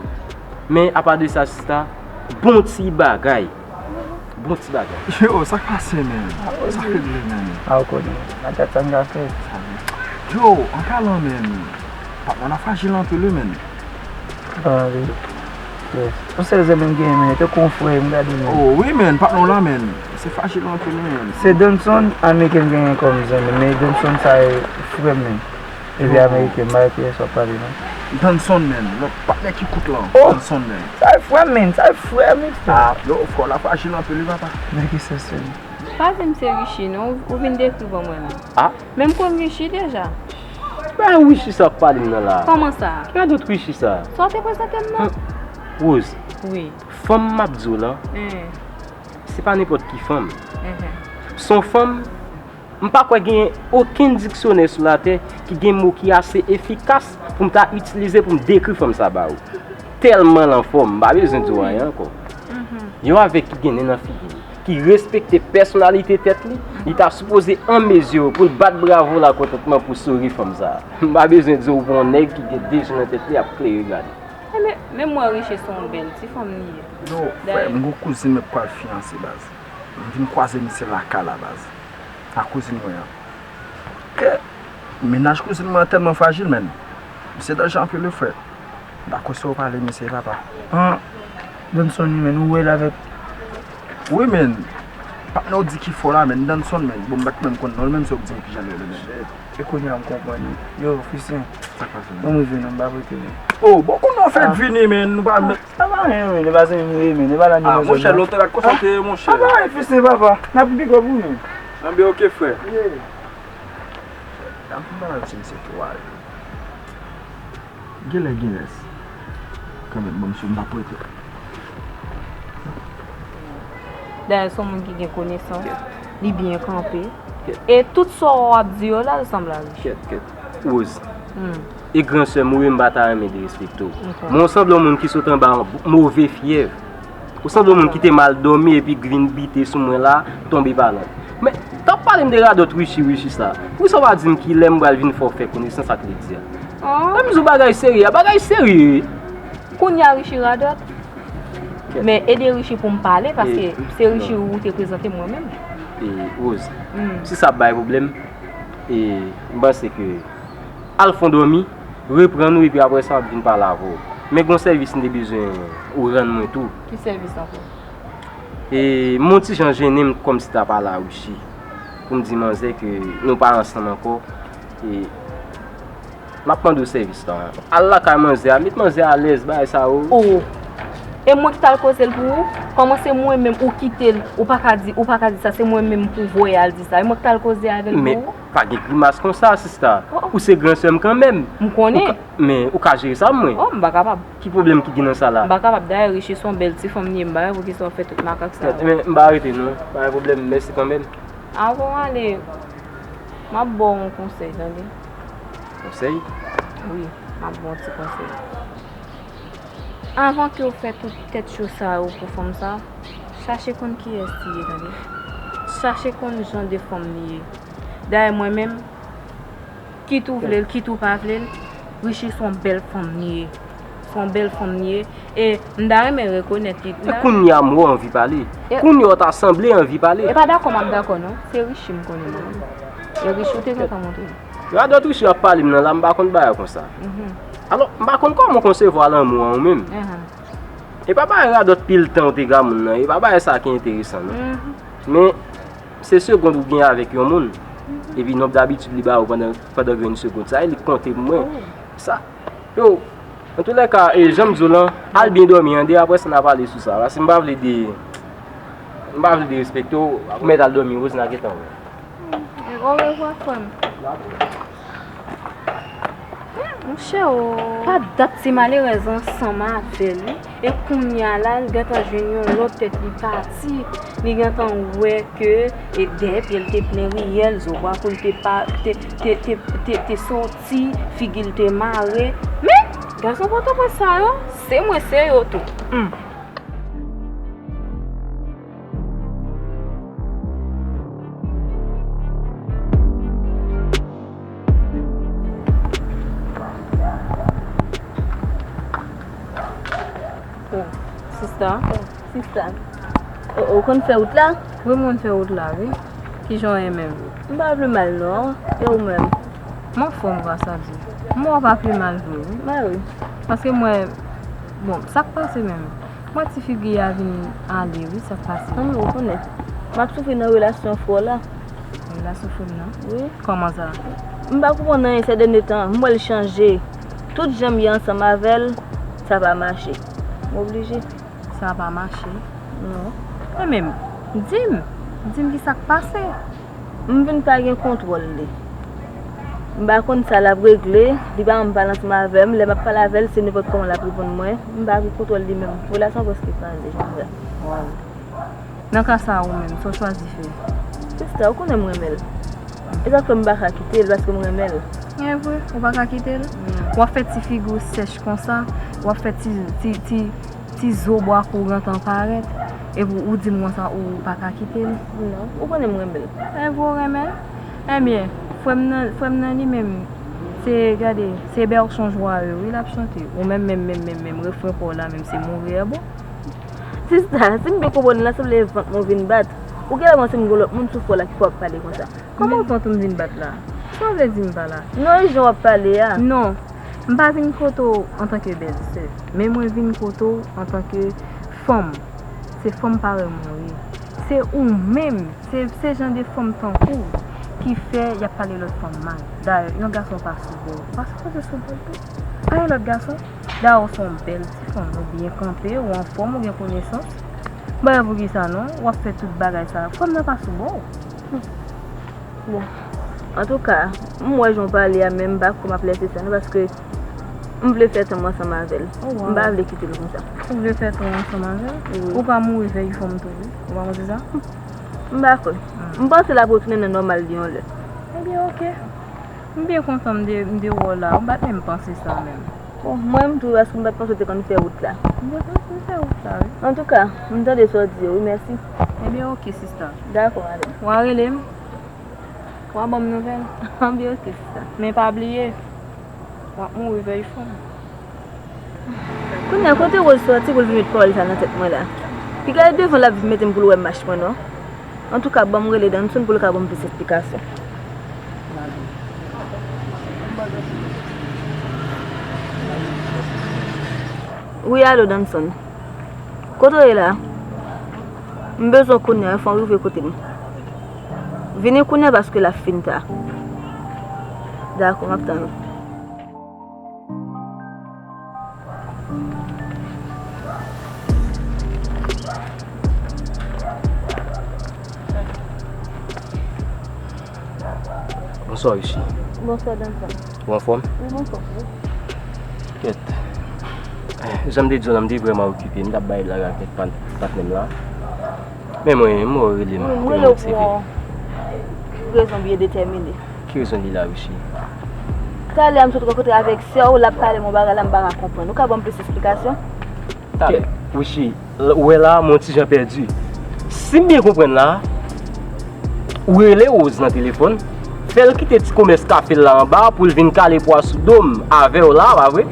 Men apa de sa, sista, bon ti bagay. Bon ti bagay. Yo, sa k pase, men? Sa k regle, men? A, ou konnen. Nan tèt sa m ka fè. Yo, an palan, men, patnè w la frajil anpil wi, men. Anvi. Yes. Yon sèl zanmi m genyen, men, tankou yon frè m, gade, men. Oh, wi, men, patnè w la, men. Se frajil anpil, men. Se Danson, Ameriken genyen kòm zanmi, men Danson sa e frè m, men. Epi Ameriken, m pa wè kiyès w ap pale, non. Danson, men. Lòt patnè ki kout lan. Oh! Danson, men. Sa e frè m, men. Sa e frè m, frè. A, yo, frè w la frajil anpil, wi, papa. Nan ki sans, frè m? Pa di m se Richi non, ou, ou vin dekri ban mwen menm. Ah? Men m konn Richi deja. Ba Richi sa w ap pale m nan la. Kòman sa? Ki radòt Richi sa? Sa w te prezante m nan? Rose. Wi. Fanm m ap di w lan, se pa nenpòt ki fanm. Se yon fanm, m pa kwè genyen okenn diksyonè sou latè ki gen mo ki ase efikas pou m ta itilize pou m dekri fanm sa ba ou. Tèlman l anfòm, m pa bezwen di w anyen ankò. Yon avèg ki gen nen nan figi li, ki respekte pèsonalite tèt li, li ta sipoze an mezi pou l bat bravo lakontantman pou souri fanm sa. M pa bezwen di w pou yon nèg ki gen de je nan tèt li ap klere gade. Men, men mwen Richi se yon bèl ti fanm li ye. Yo, frè, m gon kouzin mwen pral fiyanse baz. M vin kwaze misye lakay la baz. A kouzin mwen an. Ke mennaj kouzin mwen an tèlman frajil, menn. Misye danje anpil wi frè. M pa kwè sa w pale misye papa. An, Johnson wi menn, ou wè l avèk. Wi menn. Patnè w di ki fò la menn, Danson menn. Bon, m pa t menm konn non l menm, se w k di m kijan l rele menn. E kounye a m konprann wi. Yo, Fisyen. Sa k pase menn? Ban m rive non, m pa prete menn. Oh, bon kounye a w fèk vini menn, nou pa menm. Sa pa anyen menn, e pa zanmi m ye menn, e pa la ni. Ah, monchè, lòt la konsa te ye monchè. Sa pa anyen Fisyen papa, n ap big up ou menn. Anben, ok frè. Yeah. An pou m pale avèk ti mesye tou a. Genlè, genlè. Kanmenm, bon, mesye, m pa prete. Dayè, se yon moun ki gen konesans, li byen kanpe. E tout sa w ap di yo la, l sanble a Richi. Kèt, kèt. Rose. E gran sè m ou ye, m pa ta renmen derespekte w. Men w sanble yon moun ki sot anba yon move fyèv. Ou sanble yon moun ki te mal dòmi epi k vin bite sou mwen la, tonbe pa lòt. Men, t ap pale m de radòt Richi, Richi sa. Poukisa w pa di m kilè m pral vin fè w fè konesans ak Lydia? Lè m di w bagay serye a, bagay serye. Kounye a Richi radòt. Men ede Richi pou m pale, paske se Richi ou te prezante m mwen menm. E, Rose, si sa ap bay pwoblèm, e, m panse ke al fè w dòmi, reprann ou, epi apre sa, m ap vin pale avè w. Men gon sèvis m te bezwen ou rann mwen tou. Ki sèvis ankò? E, m on ti jan jennen m kòmsi ta pale a Richi. Pou m di manzè ke nou pa ansanm ankò. E, m ap mande w sèvis lan. Al lakay manzè a, met manzè a alèz, bagay sa yo. Oh. E mwen ki t al koze l pou ou? Kòman se mwen menm ou kite l, ou pa ka di, ou pa ka di sa, se mwen menm pou voye al di sa. E mwen ki t al koze avè l pou ou? Pa gen grimas konsa, sista. Ou se gran sè m kanmenm. M konnen. Men, ou ka jere sa pou mwen? Oh, m pa kapab. Ki pwoblèm ki gen nan sa la? M pa kapab. Dayè, Richi se yon bèl ti fanm li ye, m pa wè poukisa w fè tout makak sa yo. Men, m pa rete non. Pa gen pwoblèm, mèsi kanmenm. Avan w ale, m ap ba w yon konsèy, tande. Konsèy? Wi, m ap ba w yon ti konsèy. Avan ke w fè tout tèt cho sa yo pou fanm sa, chache konn kiyès li ye, tande. Chache konn jan de fanm li ye. Dayè, mwen menm, kit ou vle l, kit ou pa vle l, Richi se yon bèl fanm li ye. Se yon bèl fanm li ye. E m ta renmen rekonèt li. E kounye a m wè w anvi pale. Kounye a w ta sanble anvi pale. E pa dakò m ap dakò non. Se Richi m konnen mwen menm. E Richi ou te gentan montre m. Radòt Richi ap pale m nan la, m pa konn bagay konsa. Alò, m pa konn kòman w konsevwa lanmou an ou menm. E pa bagay radòt pil tan w te ka moun nan, e pa bagay sa ki enteresan non. Men, se segond ou gen avèk yon moun, epi nonb dabitid li ba ou pandan, pandan grenn segond sa, e li k konte pou mwen. Sa, yo, antoulèka, e, jan m di w lan, al byen dòmi an de, apre sa n a pale sou sa, paske m pa vle de, m pa vle derespekte w, ou mèt al dòmi, Rosna gentan wè. Orevwa, frè m. Monchè o. Pa dat ti malerèz ansanm avè l, wi. E kounye a la, l gentan jwenn yon lòt tèt, li pati. Li gentan wè ke, e, dèyè pye l te plen riyèl, zo bwa kou l te pa, te, te, te, te, te soti, figi l te mare. Men, gason Pòtoprens sa yo, se mwen, se yo tou. Hum. Oh, sista. Oh, sista. Oh, ou konn fè wout la? Wi, m konn fè wout la, wi. Kijan w ye menm? M pa pi mal, non. E ou menm? M anfòm, gras a Dye. M wè w pa pi mal vre, wi. Mwen, wi. Paske mwen, bon, sa k pase menm? Mwen ti figi a vin ale wi, sa k pase? An, ou konnen. M ap soufri nan relasyon fò la. Relasyon fò m nan? Wi. Kòman sa? M pa konprann anyen sè dènye tan. M wè l chanje. Tout jan m ye ansanm avè l, sa pa mache. M oblije. Sa pa mache? Non. Mwen menm, di m. Di m ki sa k pase. M vin pa gen kontwòl li. M pa konn sa l ap regle, li pa janm pale ansanm avè m, lè m ap pale avè l, se nenpòt kòman l ap reponn mwen, m pa gen kontwòl li menm. Relasyon an prèske kraze, jan m wè. Nan ka sa a, ou menm, sa w chwazi fè? Sista, ou konnen m renmen l. E sa k fè m pa ka kite l, paske m renmen l. E vre, ou pa ka kite l? W ap fè ti figi w sèch konsa, w ap fè ti, ti, ti, ti zo bwa kouran tan parèt, epi ou di m konsa ou pa ka kite l? Non, ou konnen m renmen l. E vre, ou renmen l? Ebyen, frè m nan, frè m nan li menm, se, gade, se Berchon Joyeux, wi, l ap chante. Ou menm, menm, menm, menm, menm, refren pa w la menm, se mouri e bon. Sista, si m byen konprann, la sanble vant mwen vin bat. Ou genlè panse m gon lòt moun sou fò la ki fè w ap pale konsa. Kòman vant ou m vin bat la? Sa w vle di m pa la? Non, e jan w ap pale a. Non, m pa vin kote w antanke bèlsè, men mwen vin kote w antanke fanm. Se fanm parèy mwen w ye. Se ou menm, se, se jan de fanm tankou w ki fè y ap pale lòt fanm mal. Dayè, yon gason pa sou bò w, pa sipoze sou bò l tou. Pa yon lòt gason. Dayè, w se yon bèl ti fanm, ou byen kanpe, ou anfòm, ou gen konesans. M pa wè poukisa non, w ap fè tout bagay sa. Fanm nan pa sou bò w. Bon, antouka, m wè jan w pale a, men m pa kwè m ap lese sa non, paske m vle fè tan m ansanm avè l. M pa vle kite l konsa. Ou vle fè tan w ansanm avè l? Ou pa mouri vèy fanm tou, wi. Ou pa konn di sa? M pa kwè. M panse l ap retounen nan nòmal li yon lè. Ebyen, oke. M byen kontan m de, m de wè w la. M pa t menm panse sa menm. Bon, mwen menm tou, paske m pa t panse w te konn fè wout la. M te konn fè wout la, wi. Antouka, m tande sa w di yo, wi, mèsi. Ebyen, oke, sista. Dakò, ale. W a rele m. W a ban m nouvèl. Ebyen, oke, sista. Men pa bliye, w ap mouri vèy fanm. Kounye a, kote Rose soti pou l vin met pawòl sa nan tèt mwen la? Piga e devan l ap vin mete m pou l wè mach mwen non. Antouka, ban m rele Danson pou l ka ban m plis esplikasyon. Wi, alo, Danson. Kote w ye la? M bezwen w kounye a, fò w rive kote m. Vini kounye a paske l ap fin ta. Dakò, m ap tann ou. Bonswa, Richi. Bonswa, Danson. Ou anfòm? Wi, m anfòm, wi. Kèt. Jan m te di w la, m te vrèman okipe. M t ap bay laga kèk pat-, patnè m la. Men mwen, m wè w rele m. Wi, m pou rele yon w ti pou vi. Yon rezon byen detèmine. Ki rezon li la, Richi? Talè a m sot rankontre avèk sè w, l ap pale m yon bagay la, m pa ka konprann. Ou ka ban m plis esplikasyon? Talè. Richi, l-, ou wè la, m yon ti jan pèdi. Si m byen konprann la, ou rele Rose nan telefòn, fè l kite ti komès kafe l la anba pou l vin kale pwa sou do m avè w la, pa vre?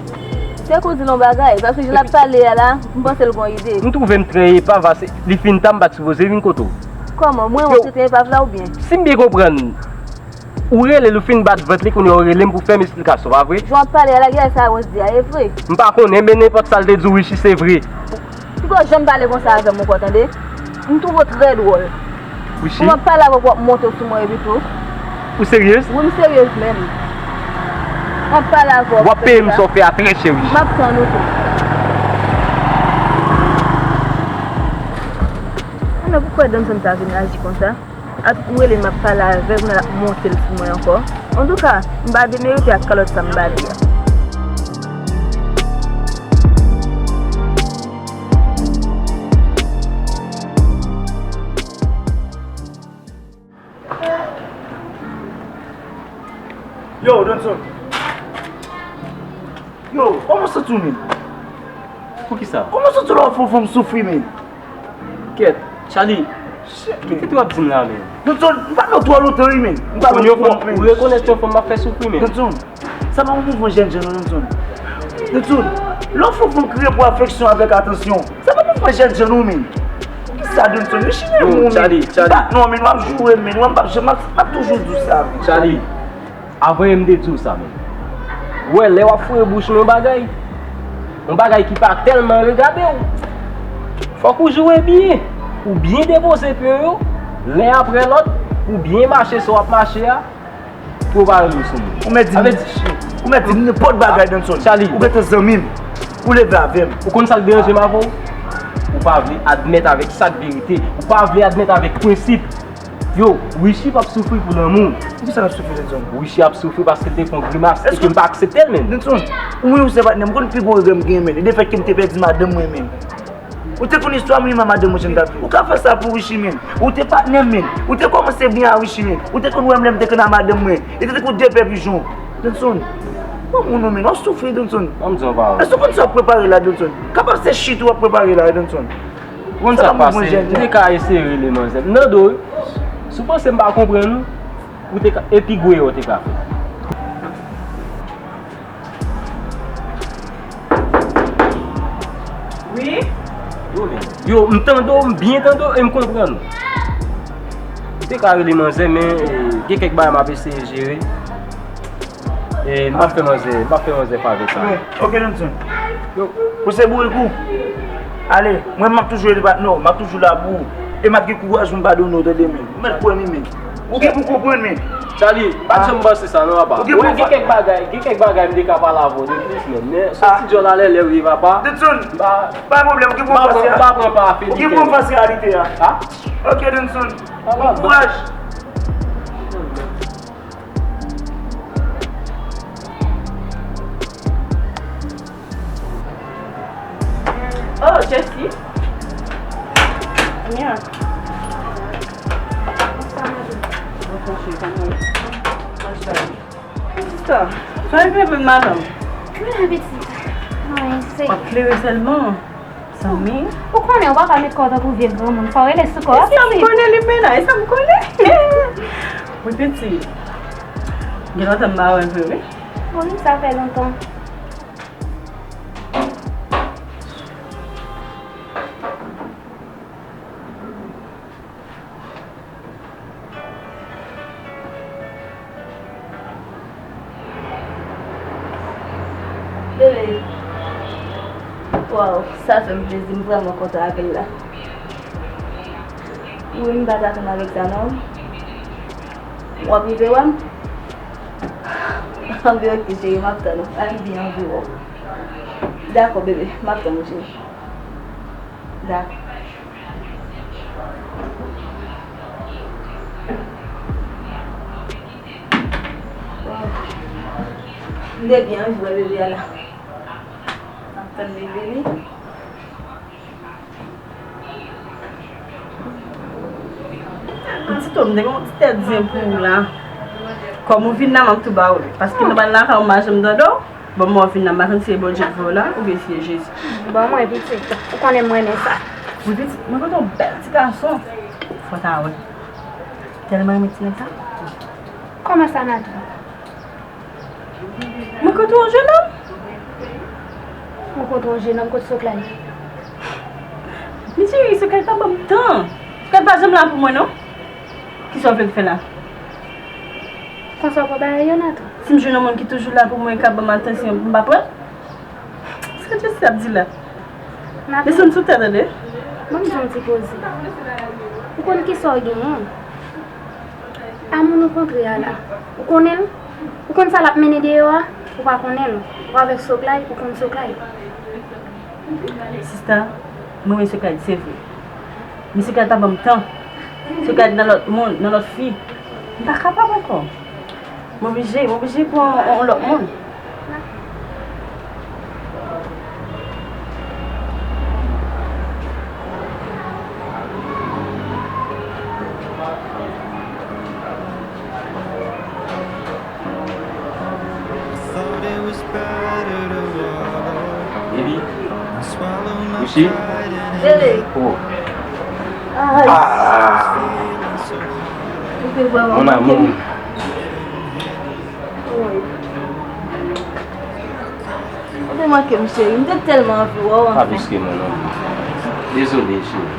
Sèk ou di l yon bagay, paske jan l ap pale a la, m panse l gon ide. M twouve m trè epav, se li fin ta m pa t sipoze vin kote w. Kòman? Mwen wont li te epav la oubyen? Si m byen konprann, ou rele l, ou fin bat vant li, kounye a ou rele m pou fè m esplikasyon, pa vre? Jan w ap pale a la, gen sa Rose di a, e vre? M pa konnen, men nenpòt sa l te di w, Richi, se vre. Piko janm pale konsa avè m ankò, tande? M twouve w trè dwòl. Richi? Pou m ap pale avè w, w ap monte sou mwen epi tou. Ou seryez? Wi, m seryez menm. M ap pale avè w. W ap peye m sa w fè a trè chè, Richi. M ap tann ou tou. Konnen poukisa Danson ta vin aji konsa? Ap m rele m ap pale avè l, kounye a l ap monte l sou mwen ankò. Antouka, m pa demerite ak kalòt sa m ba li a. Yo, Danson. Yo, kòman w santi w menm? Poukisa? Kòman w santi w lè w ap fè yon fanm soufri menm? Kèt, Charly, ki tèt w ap di m la menm? Danson, m pa nan w twò lontan wi menm. M pa nan w twò menm. Ou rekonèt yon fanm m ap fè soufri menm? Danson, sa pa yon mouvman jènjan non Danson. Danson, lè w fè yon fanm kriye pou afeksyon avèk atansyon, sa pa mouvman jènjan non menm. Kisa Danson? Yo chire mou menm. M pa, non menm, w ap joure menm. W ap, m ap toujou di w sa menm. Charly, avan yè m te di w sa menm. Ou wè lè w ap foure bouch nan yon bagay, yon bagay ki pa tèlman regade w, fòk ou joure byen, ou byen depoze pye w yo, len apre lòt, ou byen mache sa w ap mache a, pou yo pa rele w sou moun. Ou mèt di m, ou mèt di m nenpòt bagay Danson. Ou gentan zanmi m. Ou leve avè m. Ou konn sa k deranje m avè w? Ou pa vle admèt avèk sa k verite. Ou pa vle admèt avèk prensip. Yo, Richi p ap soufri pou lanmou. Poukisa l ap soufri, Denson? Richi ap soufri paske l te fè yon grimas e ke m pa aksepte l, menn. Denson, ou menm ou se patnè m, ou konn pi gwo regrè m genyen, menn. E defèt ke m te pèdi madanm mwen, menn. Ou te konn istwa m, wi, madanm mwen, jan m t ap viv. Ou ka fè sa pou Richi, menn. Ou te patnè m, menn. Ou te kòmanse byen a Richi, menn. Ou te konn wè m lè m te konn a madanm mwen. E te tankou de pè pijon. Denson, bon moun ou, menn. W ap soufri, Denson. Ban m di yon pawòl. Èske w konn sa w ap prepare la, Denson? Kapab se chit ou ap prepare la, Denson. Ou konn sa k pase? M te ka eseye rele manzè. M nan do, wi. Si w panse m pa konprann ou, ou te ka, epi gwe ou te ka fè. Wi? Yo, men. Yo, m tande w, m byen tande w e m konprann ou. M te ka rele manzè, men, eh, gen kèk bagay m ap eseye jere. E m p ap fè manzè, m p ap fè manzè favè sa. Wi, oke, Denson. Yo. Pou se bourik ou. Ale, mwen m ap toujou rete patnè w, m ap toujou la pou ou. E m ap gen kouraj pou m padone w, tande, men. Ou mèt kwè m, men. Ou gen pou konprann, men. Charlie, pa janm panse sa, non, papa. Ou gen pou gen kèk bagay, gen kèk bagay m te ka pale avè w de plis, men. Men, soti djòl a lè lè, wi, papa. Denson, pa gen pwoblèm, ou gen pou fas reyalite a. Ou gen pou fas reyalite a. Oke, Denson. Bon kouraj. Oh, Jessie. Nya. Bonsoir, madame. Bonsoir, chérie. Kòman w ye? Bonsoir. Sista, sa rive menm, madanm? Mwen la, pitit. Mwen, se. W ap klere sèlman. Zanmi. Ou konnen, ou pa ka met kò w tankou vye granmoun. Fò w rele sou kò w. E sa m konnen li menm la, e sa m konnen. Wi, pitit. Gen lontan m pa wè l vre, wi. Bon, wi, sa fè lontan. Bebe. Waw, sa fè m plezi, m vrèman kontan apèl la. Wi, m pa t atann avèk sa, non. W ap rive wè m? Anben, oke, cheri, m ap tann ou. Al byen anvi wè w. Dakò, bebe, m ap tann ou, cheri. Dakò. M te byen anvi wè bebe a la. M ap tann li vini. Pitit, m te gen yon ti tèt zen pou ou la. Kòm ou vin la, m ap tou ba ou li. Paske nan lakay ou, m pa janm tande w. Bon, mwen vin nan maten, se Bondye k voye w la, oubyen se Jezi? Bon, mwen pitit, ou konnen m renmen sa. Wi, pitit, mwen kontan yon bèl ti gason. Fò ta wè. Tèlman renmen ti nèg sa. Kòman sa, Nathan? Mwen kontan yon jennonm. Mwen kontan yon jennonm, kot Soklay? Men cheri, Soklay pa ban m tan. Soklay pa janm la pou mwen, non. Kisa w vle m fè la? Konsa w pran bagay yo, Nathan? Si m jwenn yon moun ki toujou la pou mwen, k ap ban m atansyon, m pa pran l? Sa Jesi ap di la? Nathan. Desann sou tè, tande. Ban m di yon ti koze. Ou konn kisa w genyen? A moun ou kontre a la, ou konnen l? Ou konn sa l ap mennen deyò a? Ou pa konnen l. Ou avèk Soklay, ou konn Soklay. Sista, mwen renmen Soklay, se vre. Men Soklay pa ban m tan. Soklay nan lòt moun, nan lòt fi. M pa kapab ankò. M oblije, m oblije pran yon, yon lòt moun. Baby. Rishi. Bebe. Oh. Ah. Mon amour. Wi. Ou te manke m, cheri. M te tèlman anvi wè w, anfen. Pa plis ke mwen, non. Dezole, cheri.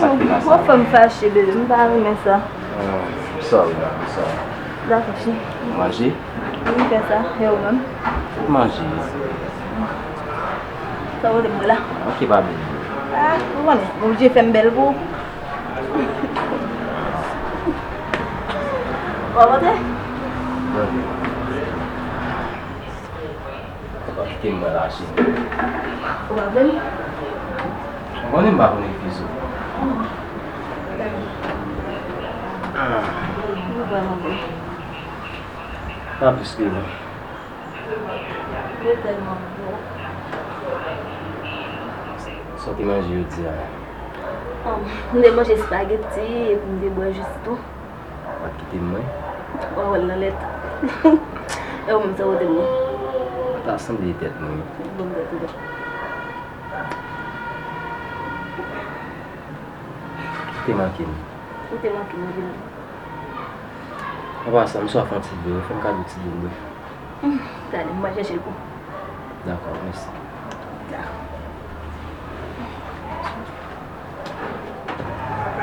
Sa k te pase. Ou fè m fache, bebe. M pa renmen sa. Ah, I'm sorry, I'm sorry. Dakò, cheri. Manje? Wi, m fè sa. E ou menm? Manje. Sa w vle m la? Ok, pa byen. Ah, ou konnen, m oblije fè m bèl pou ou. Ou ap antre? Ou pa kite m mwen la, cheri. Ou pa vle m? Ou konnen m pa konnen fizo. Ah. Li vrèman bon. Pa plis ke non. Li tèlman bon. Sa w te manje jodi a? Um, m te manje espageti epi m te bwè jis tou. Ou pa t kite m mwen? Ou pa wè l nan lèt. E ou menm, sa w te mwen? Ou ta sanble tèt mwen. Bon, tèt ou. Ou te manke m. Ou te manke m anpil. Apa sa, m swaf yon ti dlo, fè m kado ti dlo m bwè. Hmm, gade, m pral chèche l pou ou. Dakò, mèsi. Dakò.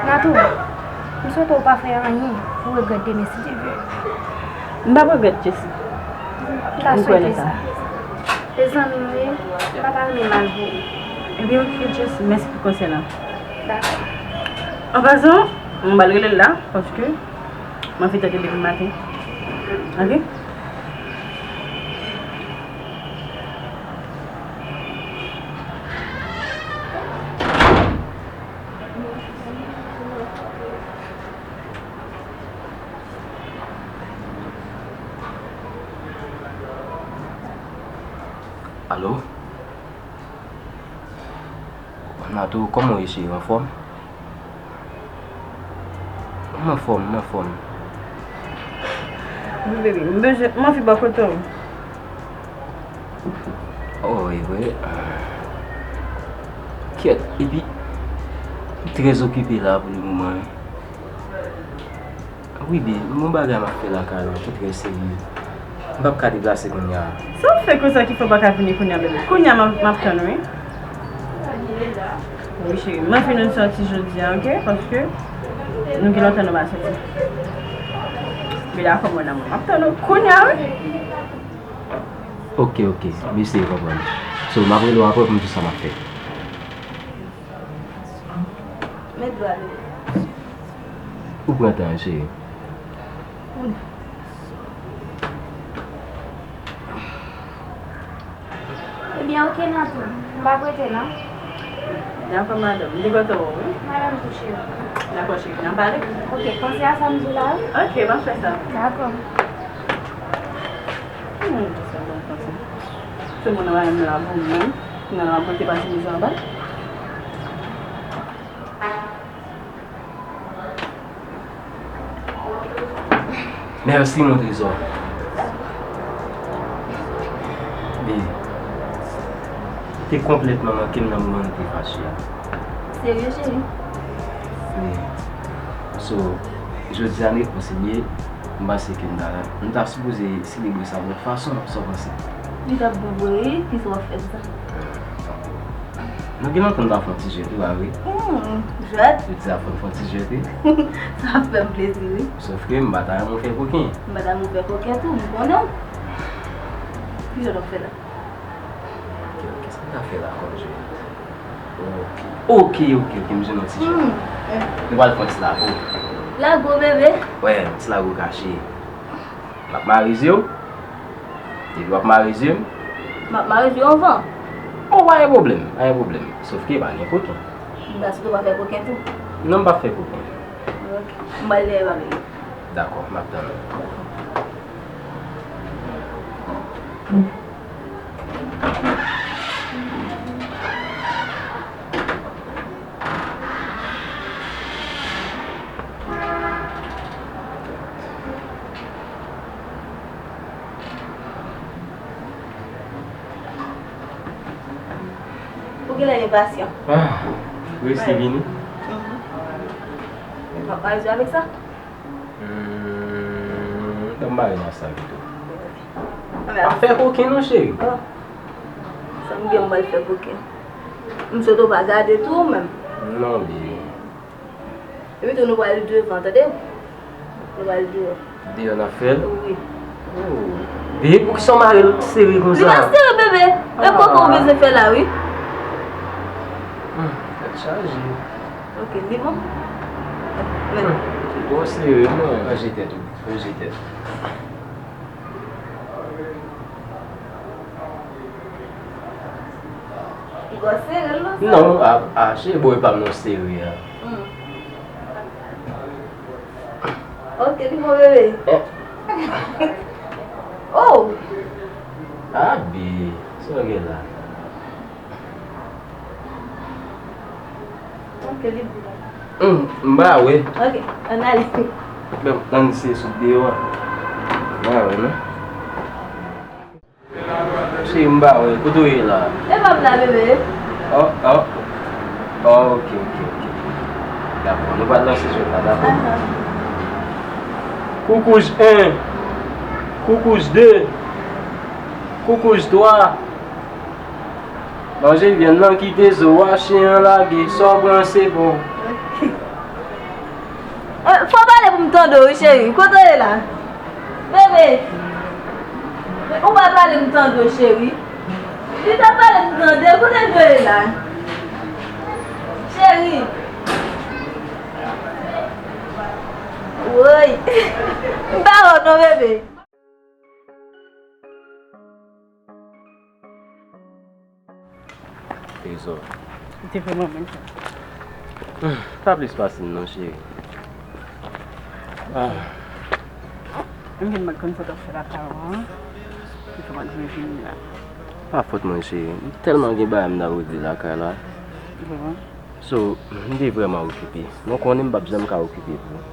Natou, m swete w pa fè anyen pou w regrèt demen, si Dye vle. M p ap regrèt, Jesi. M ta swete sa. Se zanmi m ye, m pa ta renmen mal pou ou. Ebyen, oke, Jesi, mèsi pou konsèy la. Dakò. An pasan, m pral rele l la, paske m anvi tande depi maten. Oke? Alo? Natou, kòman w ye, cheri? Anfòm? M anfòm, m anfòm. Wi, baby, m bezwen, m anvi bò kote w. Oh, e vre? Kyèt, epi, m trè okipe la pou le moman, wi. Wi, baby, m gon bagay m ap fè lakay la ki trè serye. M p ap ka deplase kounye a. Sa w fè konsa ki fè w pa ka vini kounye a, baby? Kounye a, m ap, m ap tann ou, wi. Wi, cheri. M anvi nou sòti jodi a, oke? Paske nou gen lontan nou pa sòti. Baby, dakò, mon amour. M ap tann ou kounye a, wi. Oke, oke. M eseye konprann. So, m ap rele w apre pou m di w sa m ap fè. Met dlo a, bebe. Ou pran tan, cheri. Ebyen, oke, Natou. M pa prete, non. Dakò, madanm. M te kontan wè w, wi. Madanm tou, cheri. Dakò, cheri. N a pale? Oke, panse a sa m di w la, wi. Oke, m ap fè sa. Dakò. Hmm, sa bon, panse. Se moun nan menm la pou mwen. Nan la pote pase mizè anba. Mèsi, mon trezò. Baby, te konplètman manke m nan moman nou te fache a. Serye, cheri? Wi. So, jodi a, m rekonsilye, m panse ke m ta, m ta sipoze selebre sa lòt fason, sa w panse? Li t ap bon vre, wi, kisa w ap fè m sa? Nou gen lontan nou pa fè yon ti jwèt, wi, pa vre? Hmm, jwèt? Yo di sa fò n fè yon ti jwèt, wi. Sa ap fè m plezi, wi. Sòf ke m pa ta renmen w fè koken. M pa ta renmen w fè koken tou, m konnen w. Ki jan n ap fè la? Oke, oke, sa n ta fè la kòm jwèt? Oke, oke, oke, oke, m jwenn yon ti jwèt. Hmm, eh. Nou pral fè yon ti lago. Lago, bebe? Wè, yon ti lago kache. M ap mare zye w. Depi w ap mare zye m. M ap mare zye w anvan. Oh, pa gen pwoblèm, pa gen pwoblèm. Sòf ke pa gen koken. M ta swete w pa fè koken tou. Non, m p ap fè koken. Ok. M pral dèyè babay yo. Dakò, m ap tann ou. Ou genlè enpasyan. Ah, ou resi vini? Mhm. W ap mare zye avèk sa? Hmm, ban m mare nan sa pito. Pa fè koken non, cheri. Oh. Sa m gen, m pral fè koken. M swete w pa gade tou ou menm. Non, baby. Epi tou nou pral devan, tande? Nou pral deyò. Deyò n ap fè l? Wi. Oh. Baby, poukisa w mare l sere konsa? Li pa sere, bebe. E koken w bezwen fè la, wi. Hmm, tèt chaje. Ok, li bon? Men. Bon, sere, non. Ranje tèt ou. Ranje tèt ou. Li ba w sere l non sa? Non, a, a, cheri, bò e pa m non sere a. Hmm. Ok, li bon, bebe. Oh! Abi, sa w gen la? Ok, li bon. Hmm, m pa wè. Ok, ann ale. Bon, ann se sou deyò a. M pa wè, non. Cheri, m pa wè. Kote w ye la? E pa m la, bebe. Oh, oh. Oh, ok, ok, ok. Dakò, nou pral lanse jwèt la, dakò? Ahan. Koukouj en, koukouj de, koukouj twa. Manje vyann nan kite zo a, chen an lage, sa w pran se bon. Eh, fò w pale pou m tande w, wi, cheri. Kote w ye la? Bebe, ou pa pale m tande w, cheri. Li ta pale m tande, kote l ye la? Cheri. Woy. M pa wè w non, bebe. Trezò. Ou te vrèman renmen sa. Pa plis pase m non, cheri. Ah. M vin mat konn sa w t ap fè lakay ou an. Ki fè m pa t vle vini la. Pa fòt mwen, cheri. M tèlman gen bagay m ta regle lakay la. Bon. So, m te vrèman okipe. Mwen konnen m p ap janm ka okipe pou ou.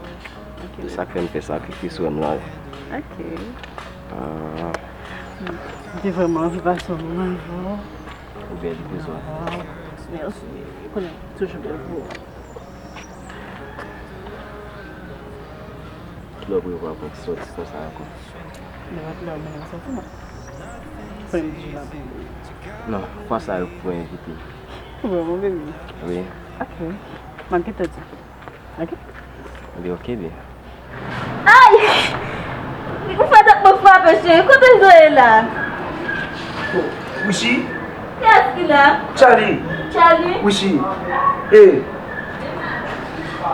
Ok. Se sa k fè m fè sakrifis wè m la. Ok. Ah. M te vrèman anvi pase yon moman avè w. Ou bèl, Trezò. Waw, mèsi. Ou konnen, toujou bèl pou ou. Kilè w prevwa pou n sòti konsa ankò? Depi kilè w mennen m sòti, non? Fè m di la pou ou. Non, fwa sa yo pou envite. Vrèman, bebe? Wi. Ok. M ap gentan di. Ok. Ebyen, ok, byen. Ay! Ou fè tèt mwen frape, cheri. Kote Zoe la? Wichi? Kiyès ki la? Charlie. Charlie? Wichi. Eh.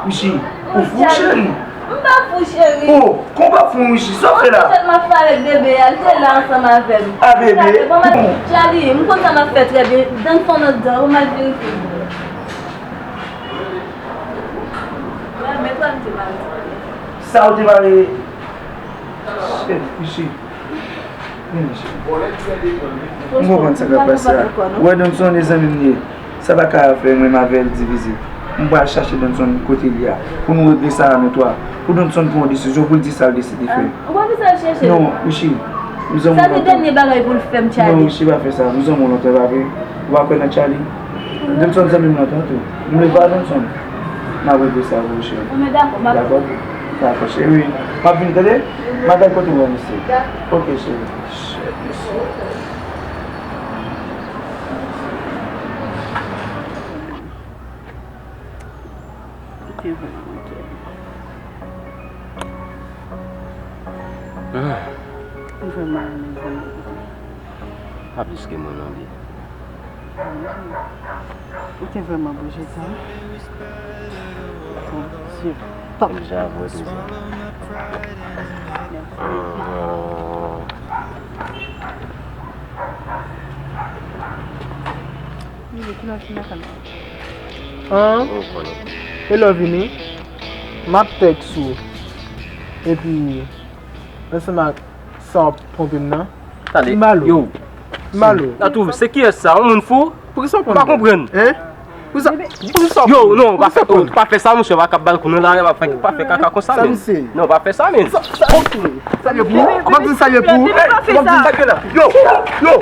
Wichi. Ou fou, cheri? M pa fou, cheri. Oh, kon w pa fou, Wichi? Sa w fè la? Mwen m ap fè avèk bebe a, li te la ansanm avè m. A, bebe? Bon, Charlie, m konn sa m ap fè trè byen. Danson nan dan, ou m al verifye. Sa ou te pale? Chèf, Michi. Men, Michi. M konprann sa k ap pase a. Ou wè Donson e zanmi m li ye. Sa pa ka fè mwen m avè l divize. M pral chache Donson kote li a. Pou nou regle sa a nou twa. Pou Donson pran yon desizyon, pou l di sa l deside fè. Ou pa bezwen al chèche l. Non, Michi. M zanmi w lontan. Sa se dènye bagay pou l fè m, Charlie. Non, Michi, pa fè sa. M zanmi w lontan, pa vre? Ou pa kwè nan Charlie? Donson zanmi m lontan tou. M leve a Donson. M ap regle sa pou ou, cheri. Bon, men dakò, m ap... Dakò? Dakò, cheri. M ap vin, tande? M ap gade kote w wè misye. Dakò. Ok, cheri. Shit, misye. Ou te vrèman manke m. Ah. Ou vrèman renmen zanmi. Pa plis ke mwen non, bebe. Ou te vrèman bon jodi a. Bon, Dye. Top. Deja avè w, Dye. Mèsi. Ah. Bebe, kilè w fin lakay mwen? An? Ou konnen. E lè w vini? M ap tèks ou. Epi, ansanm ak sa w ap ponpe m nan. Tande, yo. Malo. Atouv, se kiyès sa? Yon moun fou? Poukisa w pran m? M pa konprann. Hein? Poukisa, poukisa w pran m? Yo, non, pa fè, oh, pa fè sa, monchè, pa kap balkon nan la, pa fè, pa fè kaka konsa, men. Sa misye? Non, pa fè sa, men. Sa, sa, ok. Sa ye pou ou? M ap di sa ye pou ou? M ap di sa ye la. Yo, yo.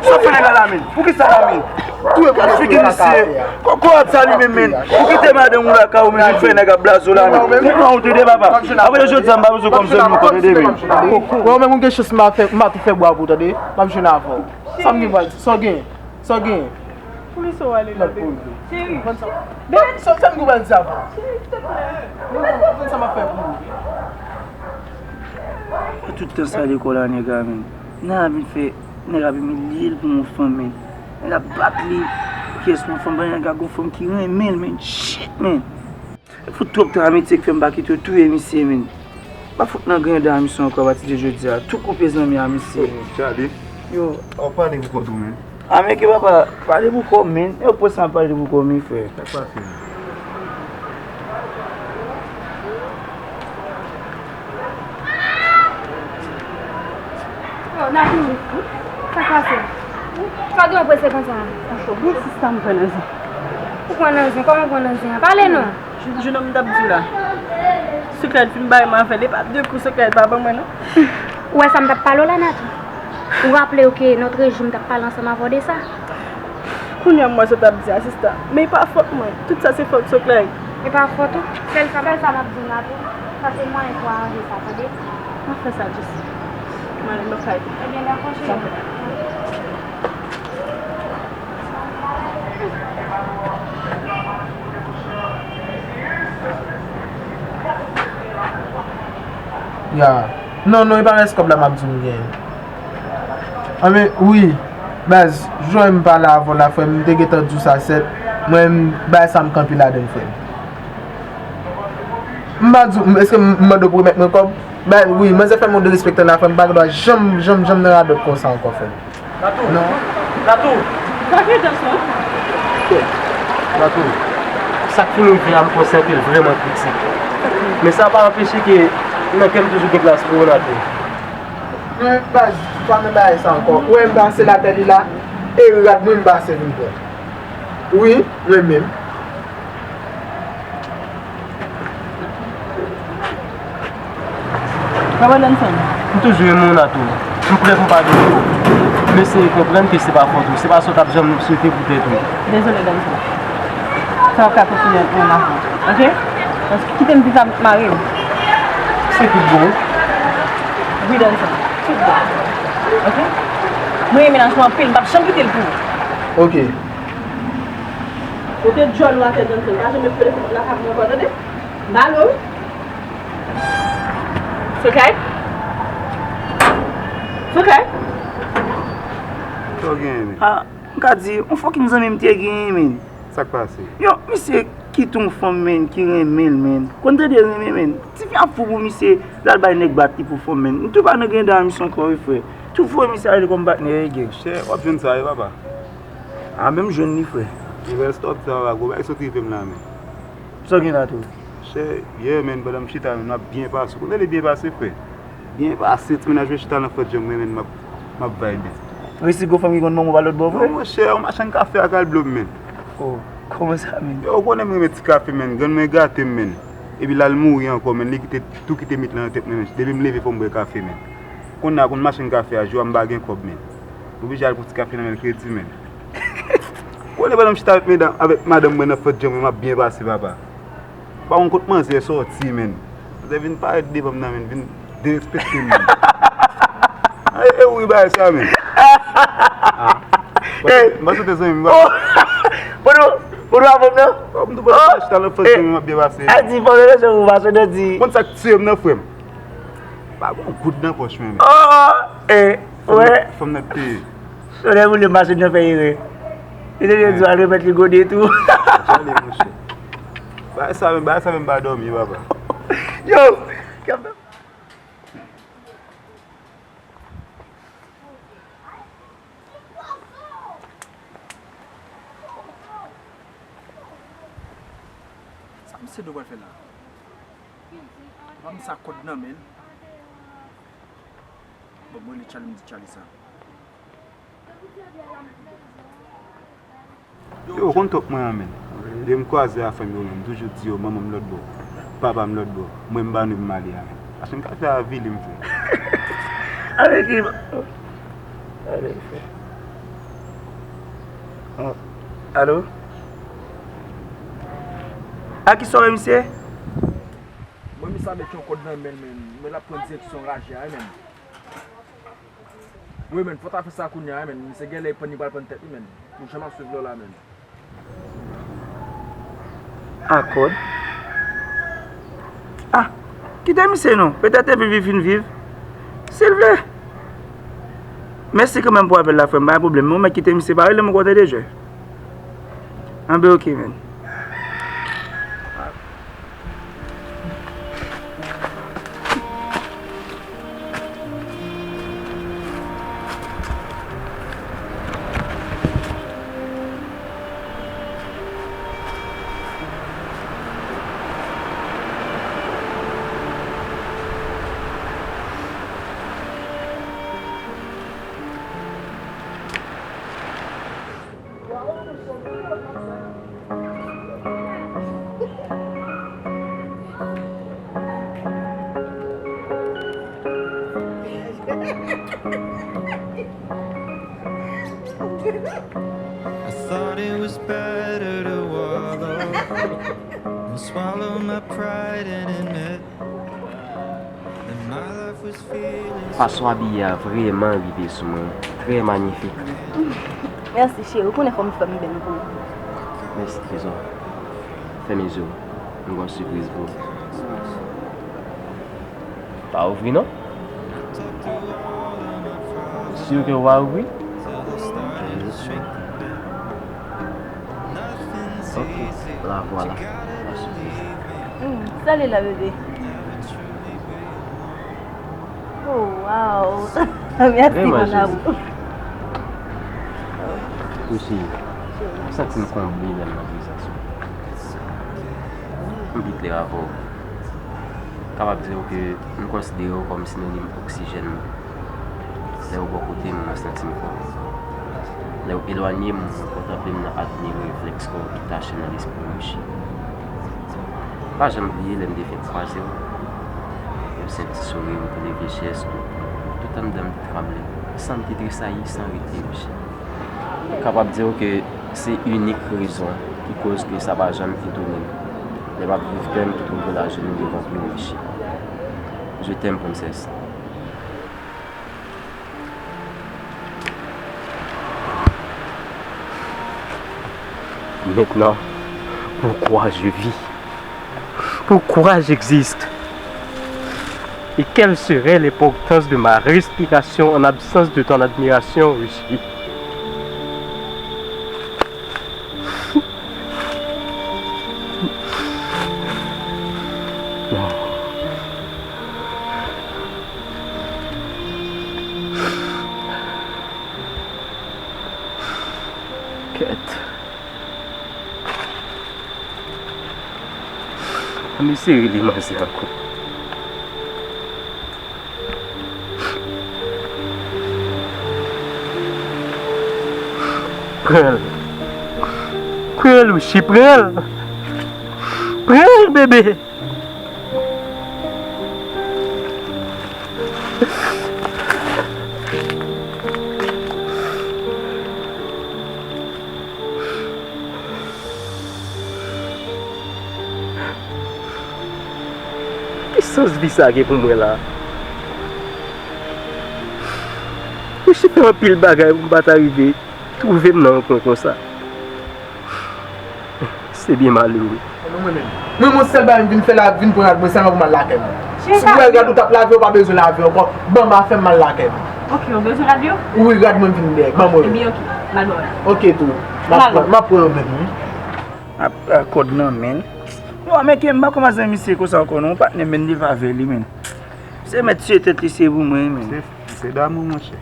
Sa fè nèg la la, men? Poukisa la, men? Touye figi misye. Kò, kò ap sa li menm, men. Ou kite madanm ou lakay ou, men vin fè nèg ap blaze w la, men. Ou pran ou tande, papa. Apre jodi a, m pa bezwen kòm zanmi ou, tande, men. Wè, ou menm ou gen chans, m a fè, m a tou fè bwa pou ou, tande. M ap jwenn avè w. Sa m gen pral di, sa w gen, sa w gen. Poukisa w ale la, bebe? Cheri. Sa, sa m gen pral di avè w. Cheri, silteplè. Konn sa m ap fè pou ou. Tout tan sa lekòl la, nèg la, men. Nan vin fè Nèg ap imilye l pou yon fanm, men. Nèg ap bat li. Kiyès pou yon fanm? Pandan nèg la gon fanm ki renmen l, men. Shit, men. Fout twòp tan a misye ki fè m pa kite w touye misye, men. Pa fout nan granda a misye ankò apati de jodi a. Tou koupe zanmi a misye. Tchade. Yo. Ou pale pou kò tou, men. A, men ke papa, pale pou kò w, men. Yo pran sa pale pou kò w, men, frè. Sa k pase, men? Natou, sa k pase? Sa w gen w prese konsa? Bon, sista, m pran nan zen. Ou pran nan zen? Kòman w pran nan zen an? Pale non. Jounen m t ap di w la. Soukèt fin bay m avè l, e pa de kou Soukèt pa ban mwen non. Ou wè sa m t ap pale w la, Natou? Ou raple w ke nòt rejim m t ap pale ansanm avè w de sa? Kounye a m wè sa w t ap di a, sista. Men e pa fòt mwen. Tout sa se fòt Soklèy. E pa fòt ou? Sèl sa, sèl sa m ap di w, Natou, sa se mwayen pou w aranje sa, tande? M ap fè sa, Jesi. M ale, m ap kay. Ebyen, dakò, cheri. Ya. Non, non, e pa rès kòb la m ap di w m gen. Anben, wi. Baz, jan m pale avè w la, frè m, m te gentan di w sa, sèt. Mwen, m, bagay sa m kanpe ladan l, frè m. M pa di w, èske m, m mande w pou remèt mwen kòb? Baz, wi, manzè fè m yon derespektan la, frè m, m pa gen dwa janm, janm, janm nan radòt konsa ankò, frè m. Natou. Non. Natou. Sa k rive, Jackson? Natou. Sa k fin rive a, m konsève l vrèman kritik. Men sa pa anpeche ke nan kè m toujou gen plas pou ou, Natou. Men baz, pa nan bagay sa ankò. Ou wè m pase lakay li la, e rad mwen m pase vin pran. Wi, mwen menm. Papa Danson. M toujou renmen w, Natou. M prè pou padone w. Men eseye konprann ke se pa fòt ou. Se pa sa w t ap janm swete pou tèt ou. Dezole, Danson. Sa w ap ka kontinye ak mwen avè w, oke? Paske kite m di sa mare w. Se tout bon. Wi, Danson. Tout bon. Oke? Mwen renmen Natou anpil. M p ap janm kite l pou ou. Oke. Kote djòl ou atè, Danson? Pa janm met telefòn nan lakay mwen ankò, tande? Balo. Sokay? Sokay? Sa w genyen, men? Ah, m ka di, yon fucking zanmi m te genyen, men. Sa k pase? Yo, misye kite yon fanm, men, ki renmen l, men. Konn tande renmen, men. Tifi ap fou pou misye, l al bay nèg bat li pou fanm, men. M tou pa nan gen dan misye ankò, wi, frè. Tou fou misye ale kòm patnè reggae. Chè, w ap jwenn sa, wi, papa. A, men m jwenn li, frè. Nouvèl stòp sa, papa. Gwo bagay sot rive m la, men. Sa w gen la tou? Chè, yè, men, pandan m chita, men, m ap byen pase. Ou konnen li byen pase, frè. Byen pase, ti mennaj mwen chita nan fòt je m, men, men, m ap, m ap vibe. Resi gwo fanm ki konn manman w pa lòt bò, vre? Non, monchè, yon machann kafe a k al blo m, men. Oh, kòman sa, men? Yo, ou konnen m renmen ti kafe, men. Grann mwen gate m, men. Epi l al mouri ankò, men. Li kite, tou kite mit lan nan tèt mwen, men. Depi m leve, fò m bwè kafe, men. Kounye a, konn machann kafe a, jou a m pa gen kòb, men. M oblije al pran ti kafe nan men l kredi, men. Ou konnen pandan m chita avèk medam, avèk madanm mwen nan fòt je m, men, m ap byen pase, papa. Pa konn kot manzè sòti, men. Manzè vin parèt devan m nan, men, vin derespekte m, men. E, e, wi, bagay sa, men. Ah. M pa sou te zanmi m, m pa. Pou nou, pou nou avè m, non? Oh, m tou pa chita nan fòs, men, m ap byen pase. A di, fò nou lese ou pa sou di. Konn sa k tiye m nan, frè m. Pa gon goud nan pòch mwen, men. Oh, e, wè. Fò m nan peye. Sou lè moun yo mache nan fè erè. Li te di al remèt li gode tou. Tande, monchè. Bagay sa menm, bagay sa menm pa dòmi, papa. Yo! Sa misye dwe pral fè la? Ban m sa kòd nan men l. Bon, mwen li Charlie, m di Charlie sa. Yo, ou konn twòp mwen an, men. Lè m kwaze a fanmi yo, men, m toujou di yo, manman m lòt bò, papa m lòt bò, mwen m pa nou pou m ale a, men. Paske m ka fè avili m, frè. Avili m. Avili m, frè. Oh. Alo? A kisa w ye, misye? Mwen, misye a met yon kòd nan men l, men, men l ap pran direksyon raje a, men. Wi, men, fò w ta fè sa kounye a, men. Misye genlè pann li pral pann tèt li, men. Pou jan m ap swiv lè w la, men. A kòd? Ah, kite misye non. Petèt epi li fin viv. Si l vle. Mèsi kanmenm pou apèl la, frè m. Pa gen pwoblèm. Men ou mèt kite misye, pa rele m ankò, tande, jè. Anben, oke, men. I thought it was better to wallow and swallow my pride and admit that my life was feeling. Fason w abiye a vrèman rive sou mwen. Trè manyifik. Mèsi, cheri. Ou konnen fò m fè m bèl pou ou. Mèsi, trezò. Fèmen je w. M gen yon sipriz pou ou. Pa ouvri non. Si w ke w pa ouvri. Ok, la vwala. Hmm, salut la bébé. Oh, wow. Merci, mon amour. Wi, cheri. M santi m konble lè m nan prezans ou. M pi klè avè w. Kapab di w ke m konsidere w kòm sinonim oksijèn mwen. Lè w bò kote m, mwen santi m fò. Lè w elwanye m, mwen kontanple m nan admire reflèks kò w ki tache nan lespri m, Richi. Pa janm bliye lè m te fenk kwaze w. Yo senti souri w, tande vye jès, tout, tout anndan m te tranble. San m te tresayi, san rete, Richi. Kapab di w ke se inik rezon ki koz ke sa pa janm etone m lè m ap viv kè m ki twouve l ajenou devan pye w, Richi. Je t'aime, princesse. Maintenant, pourquoi je vis? Pourquoi j'existe? Et quelle serait l'importance de ma respiration en absence de ton admiration, Rishi? Kèt. Ann eseye rele manzè ankò. Pran l. Pran l, Rishi, pran l. Pran l, bebe. Ki sans vi sa gen pou mwen la? Mwen chita anpil bagay pou m pa ta rive twouve m nan yon pwen konsa. Se byen malere. Mwen, mwen menm. Mwen, mwen, sèl bagay m vin fè la, vin pran rad mwen sèlman pou m al lakay mwen. Si w wè rad ou t ap lave, ou pa bezwen lave ankò. Ban m afè m, m al lakay mwen. Ok, ou bezwen rad yo? Wi, rad mwen vin dèyè. Ban mwen yo. Ebyen, ok. M al ba w yo. Ok, tou. M ap pran, m ap pran yo menm, wi. Ap, a, kòd nan men l. Yo, men ke m pa kòmanse misye konsa ankò non, patnè m, men li pa vle li, men. Se mèt tiye tèt li, se pou mwen, men. Se, se damou, monchè.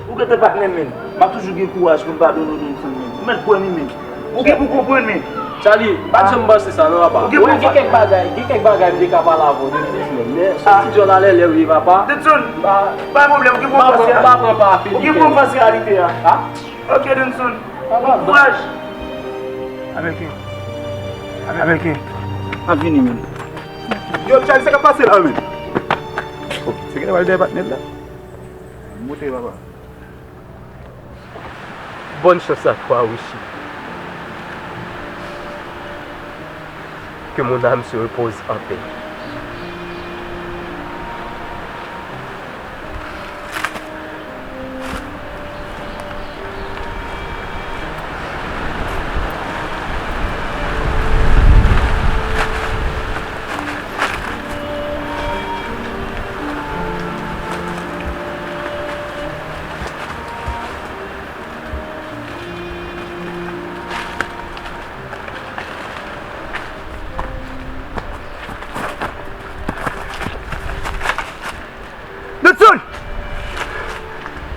Ou gentan patnè m, men. M ap toujou gen kouraj pou m padone w, Denson, men. Ou mèt kwè m, men. Ou gen pou konprann, men. Charlie, pa janm panse sa, non, papa. Ou gen pou gen kèk bagay, gen kèk bagay m te ka pale avè w depi de semèn, men se ti djòl alèlè w ye, papa. Denson, pa, pa pwoblèm, ou gen pou fas, pa pran pa afilike. Ou gen pou fas reyalite a. Ok, Denson. Bon kouraj. Amèke. Amèke. M ap vini, men. Yo, Charles, sa k ap pase la, men? Oh, se genlè pral dèyè patnè l la. Monte, papa. Bonne chance à toi, Rishi. Que mon âme se repose en paix. Dodson!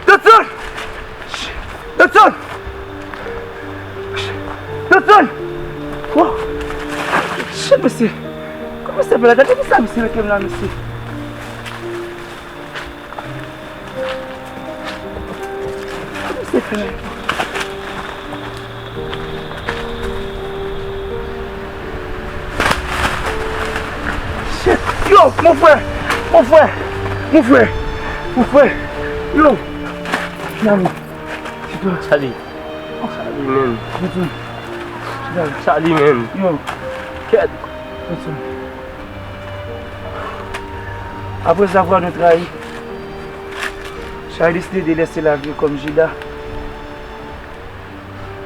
Dodson! Dodson! Dodson! Wow! Shit, mesye! Kòman se fè la? Gade kisa misye mete m la, mesye! Kòman se fè la? Shit! Yo, mon frè! Mon frè! Mon frè! Mon frè, yo, Charlie, Charlie, man. Charlie, man. Yo, kèt. Après avoir nous trahi, Charlie a décidé de laisser la vie comme Judas.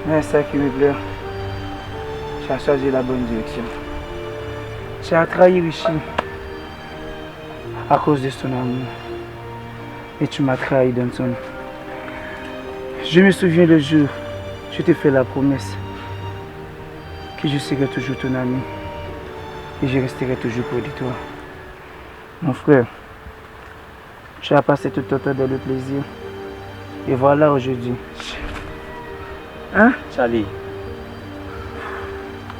Mais ce qui me plaît, tu as choisi la bonne direction. Tu as trahi Richie à cause de son amour. Et tu m'as trahi, Danson. Je me souviens le jour où je te fais la promesse que je serai toujours ton ami et je resterai toujours près de toi. Mon frère, tu as passé tout ton temps dans le plaisir. Et voilà aujourd'hui. Hein? Charlie,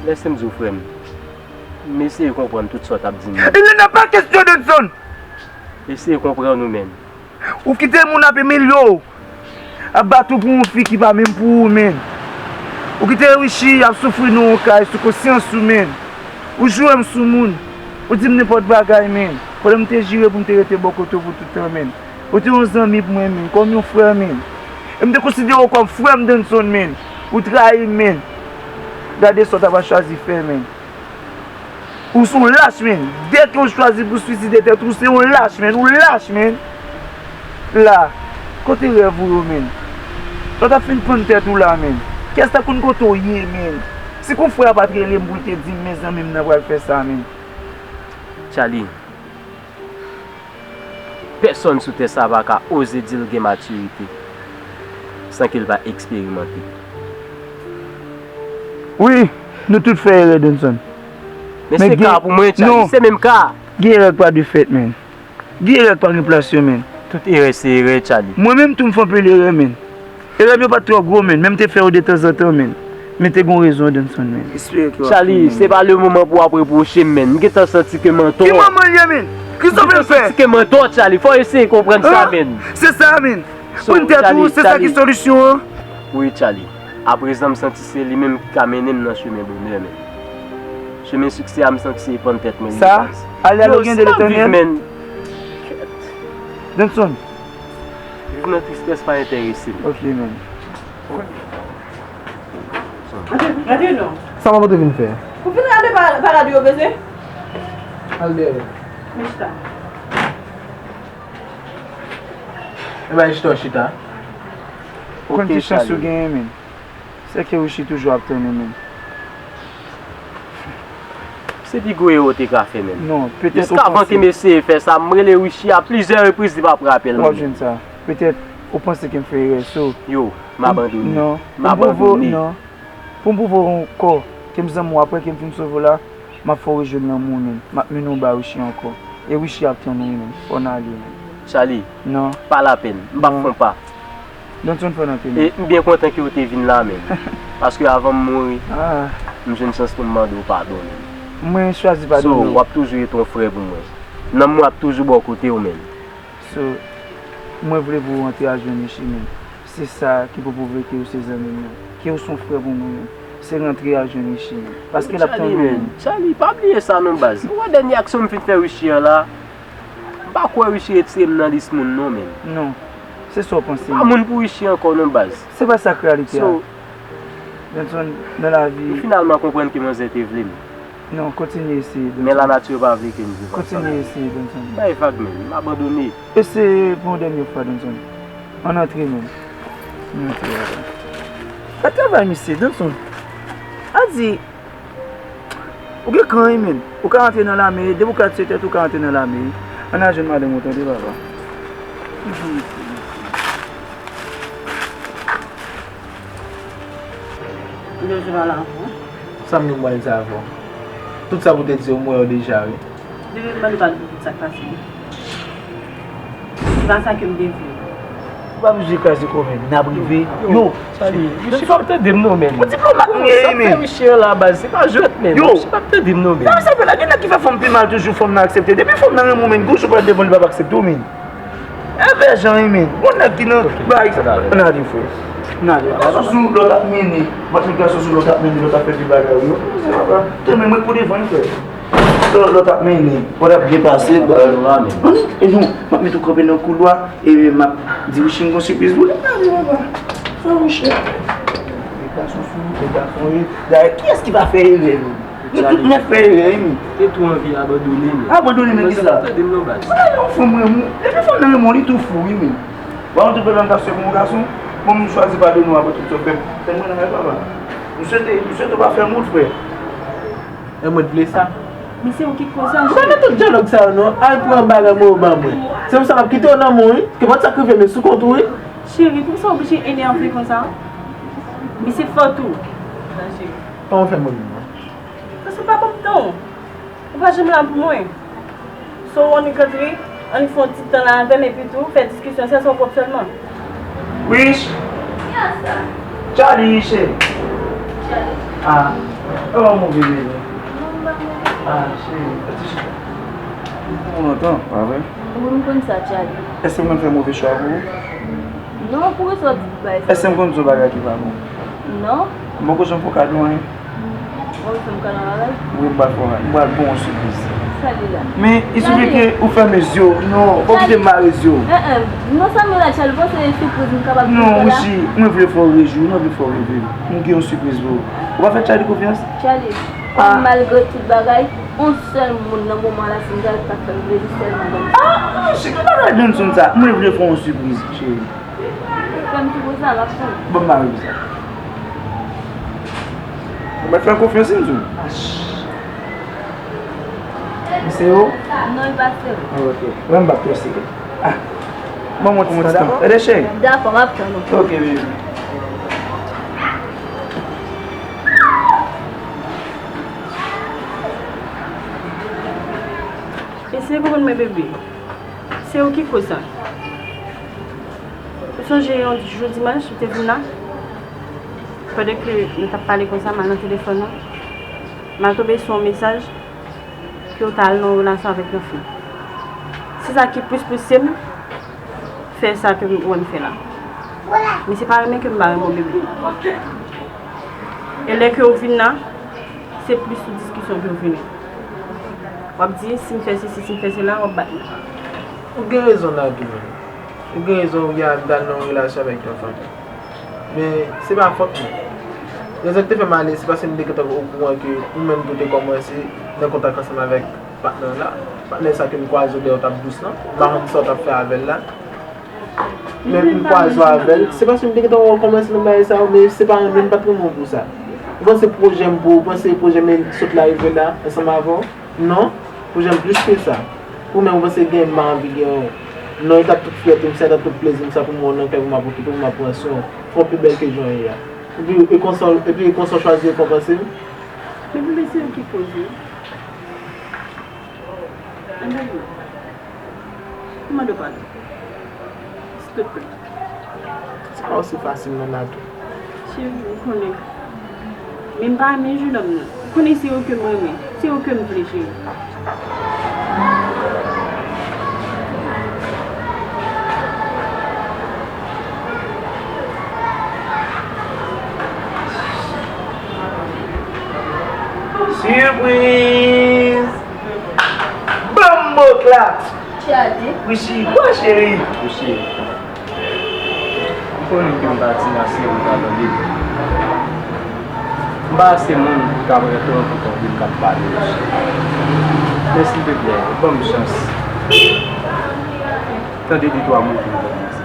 lèse m di w, frè m. M eseye konprann tout sa w t ap di m nan. Il n'est pas question de zone. Eseye konprann ou menm. Ou kite moun ap imilye w, ap bat ou pou yon fi ki pa menm pou ou, menm. Ou kite Richie ap soufri nan yon kay sou konsyans ou, menm. Ou joure m sou moun. Ou di m nenpòt bagay, menm. Pandan m te jire pou m te rete bò kote w pou tout tan, menm. Ou te yon zanmi pou mwen, menm. Kòm yon frè, menm. E m te konsidere w kòm frè m, Danson, menm. Ou trayi m, menm. Gade sa w ta pral chwazi fè, menm. Ou se yon lach, menm. Dèke w chwazi pou swiside tèt ou, se yon lach, menm. Ou lach, menm. La, kote rèv ou yo, menm? Sa w t ap fin pann tèt ou la, menm. Kiyès t ap konn kote w ye, menm? Si konfrè a pa t rele m pou l te di m, mezanmi, m nan pral fè sa, menm. Charlie, pèsonn sou tè sa pa ka oze di l gen matirite san ke l pa eksperimante. Wi, nou tout fè erè, Danson. Men se ka pou mwen, Charlie, se menm ka. Gen erè k pa defèt, menm. Gen erè k pa gen plas yo, menm. Tout erè se erè, Charlie. Mwen menm tou m fè anpil erè, menm. Erè m yo pa t twò gwo, menm, men m te fè yo detanzantan, menm. Men te gon rezon, Danson, menm. Espere ke w ap Charlie, fini, se pa le moman pou w ap repwoche m, menm. M gentan santi ke m antò. Ki moman l ye, menm? Kisa w vle fè? M gentan santi ke m antò, Charlie. Fò w eseye konprann sa, menm. Se sa, menm. Pran tèt ou, se sa ki solisyon an. Wi, Charlie. Aprezan, m santi se li menm ki ka mennen m nan chemen bonè, menm. Chemen siksè a, m santi se pann tèt mwen li ye, baz. Sa, ale, ale, ou gen de Letènèl. Danson. Viv nan tristès pa enterese m. Ok, menm. Rantre, rantre non. Sa m ap antre vin fè? Ou fin rale pa-, parad yo, bezwen? Al dèyè. Men chita. E bay chita, chita. Ou konn ki chans ou genyen, menm? Se ke Richie toujou ap tann ou, menm. Se pi gwo erè w te ka fè, menm. Non, petèt ou panse. Jiskavan ke m eseye fè sa, m rele Richie a plizyè repriz, li pa pran apèl mwen. W ap jwenn sa. Petèt ou panse ke m fè erè, so. Yo, m abandone. Non. M abandone. Non. Pou m pwouve w ankò ke m zanmi w apre ke m fin sove w la, m ap fè w rejwenn lanmou w, menm. M ap mennen w ba Richie ankò. E Richie ap tann ou, menm. Fò n ale, menm. Charlie, non, pa lapèn. M p ap fè yon pa. Danson, fò n antre, menm. E m byen kontan ke w te vin la, menm. Paske avan m mouri, m jwenn chans pou m mande w padon, menm. Mwen chwazi padone w. So, w ap toujou rete yon frè pou mwen. Nanm mwen ap toujou bò kote w, menm. So, mwen vle pou w antre al jwenn Richie, menm. Se sa ki pou pwouve ke w se zanmi m nan, ke w se yon frè pou mwen menm. Se rantre al jwenn Richie menm. Paske l ap tann ou menm. Charlie, pa bliye sa non baz. Ou wè dènye aksyon m fin fè Richie an la? M pa kwè Richie retire m nan lis moun non menm. Non. Se sa w panse menm. M pa moun pou Richie ankò non baz. Se pa sa k reyalite a. So, Benson, nan lavi. M finalman konprann ke manzè te vle m. Non, kontinye eseye, Benson. Men lanati pa vle ke m viv ansanm. Kontinye eseye, Benson. Bay vag menm, m abandone. Eseye pou yon dènye fwa, Danson. Ann antre, menm. Ann antre, papa. Fè travay, misye, Danson. A di, ou gen kran, wi, menm. Ou ka rantre nan lame, depi ou ka tire tèt, ou ka rantre nan lame, wi. Ann al jwenn madanm ou, tande, papa. Ou deja la ankò? Sa m gen pou m pral di avè w? Tout sa pou te di yo, m wè yo deja, wi. Depi m pale pa de tout sa k pase. Se pa sa ke m te vle. Ou pa bezwen kraze kò, menm. N ap rive. Yo, Charlie, Richie p ap tande m non, menm. Yon diplomat nou ye, menm. Sa fè Richie an la, baz, se pa jwèt, menm. Yo. Richie p ap tande m non, menm. Nan sa fè la, gen nèg ki fè fanm pi mal toujou, fanm nan aksepte. Depi fanm nan renmen w, menm, gon jou pral devan li p ap aksepte w, menm. Envè jan wi menm. Gon nèg ki nan bay. Ann ale, frè. Ann ale. Sousou lòt ap mennen. Matrik la sousou lòt ap mennen, lòt ap fè de bagay wi. Yo, se papa. Tanmen mwen pou devan wi, frè. Lè w t ap mennen, w t ap byen pase. Annik, e nou, m ap met ou kanpe nan koulwa, e m ap di Richie m gon sipriz pou li. Gade, papa. Sa, Richie. Gason sou, gason ye. Dayè, kiyès ki pa fè erè, menm? Nou tout nèt fè erè, wi, menm. Te tou anvi abandone, men. Abandone nan kisa? Tande m non, baz. Mwen, yon fanm renmen w. Depi fanm nan renmen w, li tou fou, wi, menm. Bon, tout pèp la m t ap swe pou yon gason. Bon, m chwazi padone w apre tout sa w fè m. Fè mwen nan rèv, papa. M swete, m swete w pa fè m wont, frè. E mwen t vle sa. Men se ou ki koze a, cheri. M pa nan tout dyalòg sa yo non. Al pran bagay mwen yo ban mwen. Se pou sa m ap kite w nan men w, wi. Ke pòt sa k rive men sou kont ou, wi. Cheri, poukisa w oblije enève konsa? Men se fòt ou. Kòman w fè mwen menm non? Paske w pa ban m tan w. Ou pa janm la pou mwen. So, annik rantre, annik fè yon ti tan la avè m, epi tou, fè diskisyon sa sou kòb sèlman. Rich! Charlie, cheri! Ah, kòman w bebe? Ah, cheri, fè ti chita. Ou lontan, pa vre? Wi, m konn sa, Charlie. Èske m konn fè move chwa pou ou? Non, poukisa w ap di bagay sa? Èske m konn di w bagay ki pa bon? Non. M poko janm fè w kado anyen. Ou fè m kado anyen? Wi, m pral fè w kado. M pral ba w yon sipriz. Sa li la? Men, il suffit que ou fèmen zye w. Non, fò w kite m mare zye w. Non, sa m la, Charlie, panse se sipriz m kapab fè la? Non, Richie, mwen vle fè w rejwi, mwen vle fè w reve. M gen yon sipriz pou ou. Ou pa fè Charlie konfyans? Charlie, malgre tout bagay, yon sèl moun nan moman la, si m ta ka fè m plezi, sèlman Danson. Ah, Richie, ki bagay Danson sa? Mwen vle fè w yon sipriz, cheri. Fè m ti kou sa, m ap tann. Bon, m pa repoze. Ou mèt fè m konfyans, wi, m di w. Misye ou? Non, li pa serye. Ah, ok. Mwen, m p ap twò serye. Ah. Bon, mwen, ti tan, dakò? Tande, cheri. Dakò, m ap tann ou. Ok, baby. Eseye konprann mwen, bebe. Se ou ki koz sa. Ou sonje yon jou dimanch, ou te vin la? Pandan ke nou t ap pale konsa, m al nan telefòn nan. M al tonbe sou yon mesaj ke w t al nan yon relasyon avèk yon fi. Se sa ki plis pouse m fè sa ke w wè m fè la. Men se pa renmen ke m pa renmen w, bebe. E lè ke w vin la, se plis sou diskisyon ke w vini. W ap di, si m fè sesi, si m fè sela, w ap bat mwen. Ou gen rezon, Nado, menm. Ou gen rezon, wi, a, m t al nan yon relasyon avèk yon fanm. Men, se pa fòt mwen. Rezon ki te fè m ale, se paske m te gentan okouran ke ou menm tou te kòmanse nan kontak ansanm avèk patnè w la. Patnè sa ke m kwaze w lè w t ap dous lan. M pa konn sa w t ap fè avè l la. Men m kwaze w avè l. Se paske m te gentan wè w kòmanse nan bagay sa yo, men se pa renmen m pa t renmen w pou sa. Ou panse pwojè m pou ou, ou panse pwojè m sot la rive la, ansanm avè w? Non, pwojè m plis ke sa. Ou menm ou panse gen m pa anvi gen w. Non, e t ap tout fyète m, sa e t ap tout plezi m, sa pou m wè w nan kay, pou m ap okipe, pou m ap pran swen w. Fè w pi bèl ke jan w ye a. Epi, e konsa, epi e konsa w chwazi rekonpanse m? Men bebe, se ou ki koze. Ann ale. Mwen mande w padon. Silvouplè. Se pa osi fasil non, Nado. Cheri, ou konnen. Men m pa renmen jenòm nan. Ou konnen se yo ke m renmen. Se yo ke m vle, cheri. Sipriz! Banm bòk la! Tchade. Richi, kwa cheri? Richi, ou konnen ke m pa ti nan seri pa tande. M pa se moun ki ka pran tan pou tande m k ap pale, Richi. Men silteplè, ban m chans. Tande de twa mo pou m konn di.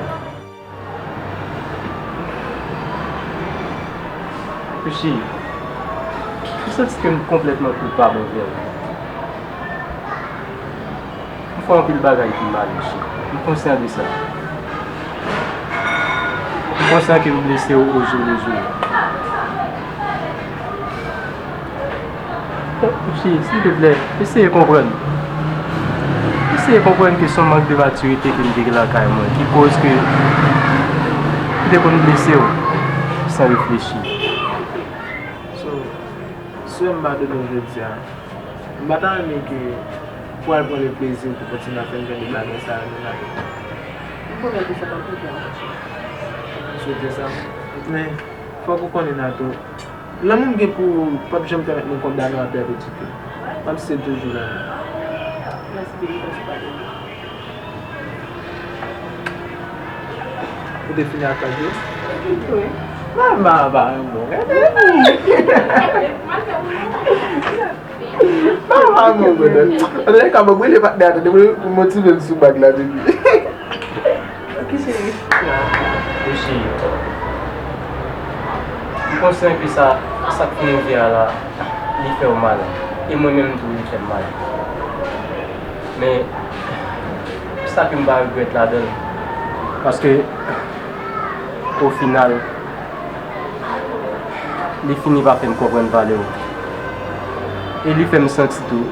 Richi, m santi ke m konplètman koupab anvè w. M fè anpil bagay ki mal, Richi. M konsyan de sa. M konsyan ke m blese w ojoulejou. Richi, silteplè, eseye konprann. Eseye konprann ke se yon mank de matirite ke m te gen lakay mwen ki koz ke m te konn blese w san reflechi. So, si w wè m padone w jodi a, m pa ta renmen ke pou w al pran le plezi w pou kontinye ap fè m tande bagay sa yo nan lavi. M pwomèt ou sa p ap rive ankò, cheri. M swete sa. Men, fòk ou konnen, Nato, lanmou m gen pou ou p ap janm pèmèt mwen kondane w a pèpetite. M ap stil toujou renmen. Mèsi, baby, paske w pa gen. Ou te fini ak kado? Wi. Mama pa renmen w. Mama renmen w, brother. An tou ka, ban m rele patnè a, tande, pou l motive m sou bag la, baby. Ok, cheri. Wi, cheri. M konsyan ke sa, sa k fin rive a la, li fè w mal. E mwen menm tou, li fè m mal. Men, sa ke m pa regrèt ladan l. Paske, o final, li fini pa fè m konprann valè w. E li fè m santi tou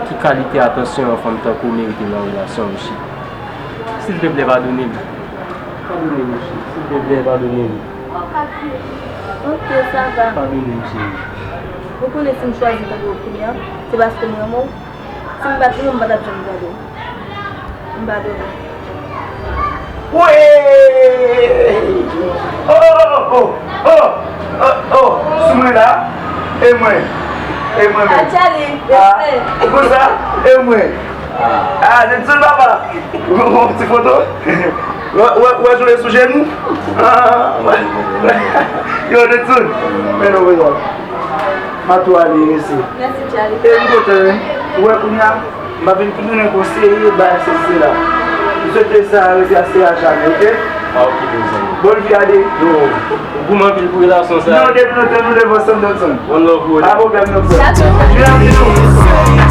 ki kalite atansyon yon fanm tankou w merite nan relasyon, Rishi. Silteplè, padone m. Padone m, Rishi. Silteplè, padone m. Ok, sa va. Padone m, cheri. Ou konnen si m chwazi tande w kounye a, se paske m renmen w. Si m pa t renmen w, m pa t ap janm tande w. M padone w. Wey! Oh, oh, oh, oh, oh, oh, oh, sou mwen la. E mwen. E mwen menm. Ah, Charlie, ah, respè. Ou konn sa? E mwen. Ah, Nedson papa. Yon ti foto. Wè, wè, wè, jwe sou jenou. Ah, wè, wè. Yo, Nedson. Men nou, men nou. M ap tou ale, mesye. Mèsi, Charlie. E m kontan, wi. Ou wè kounye a, m pa vin tounen konseye, bay sesi la. M swete sa rete a se a jamè, ok? Ah, ok, mezanmi. Bon vi a de. Yo, ou goumen anpil pou relasyon sa. Non, depi lontan nou leve ansanm, Nedson. One love, brother. Pa pwoblèm, non, frè. Chato. Vin avèk nou.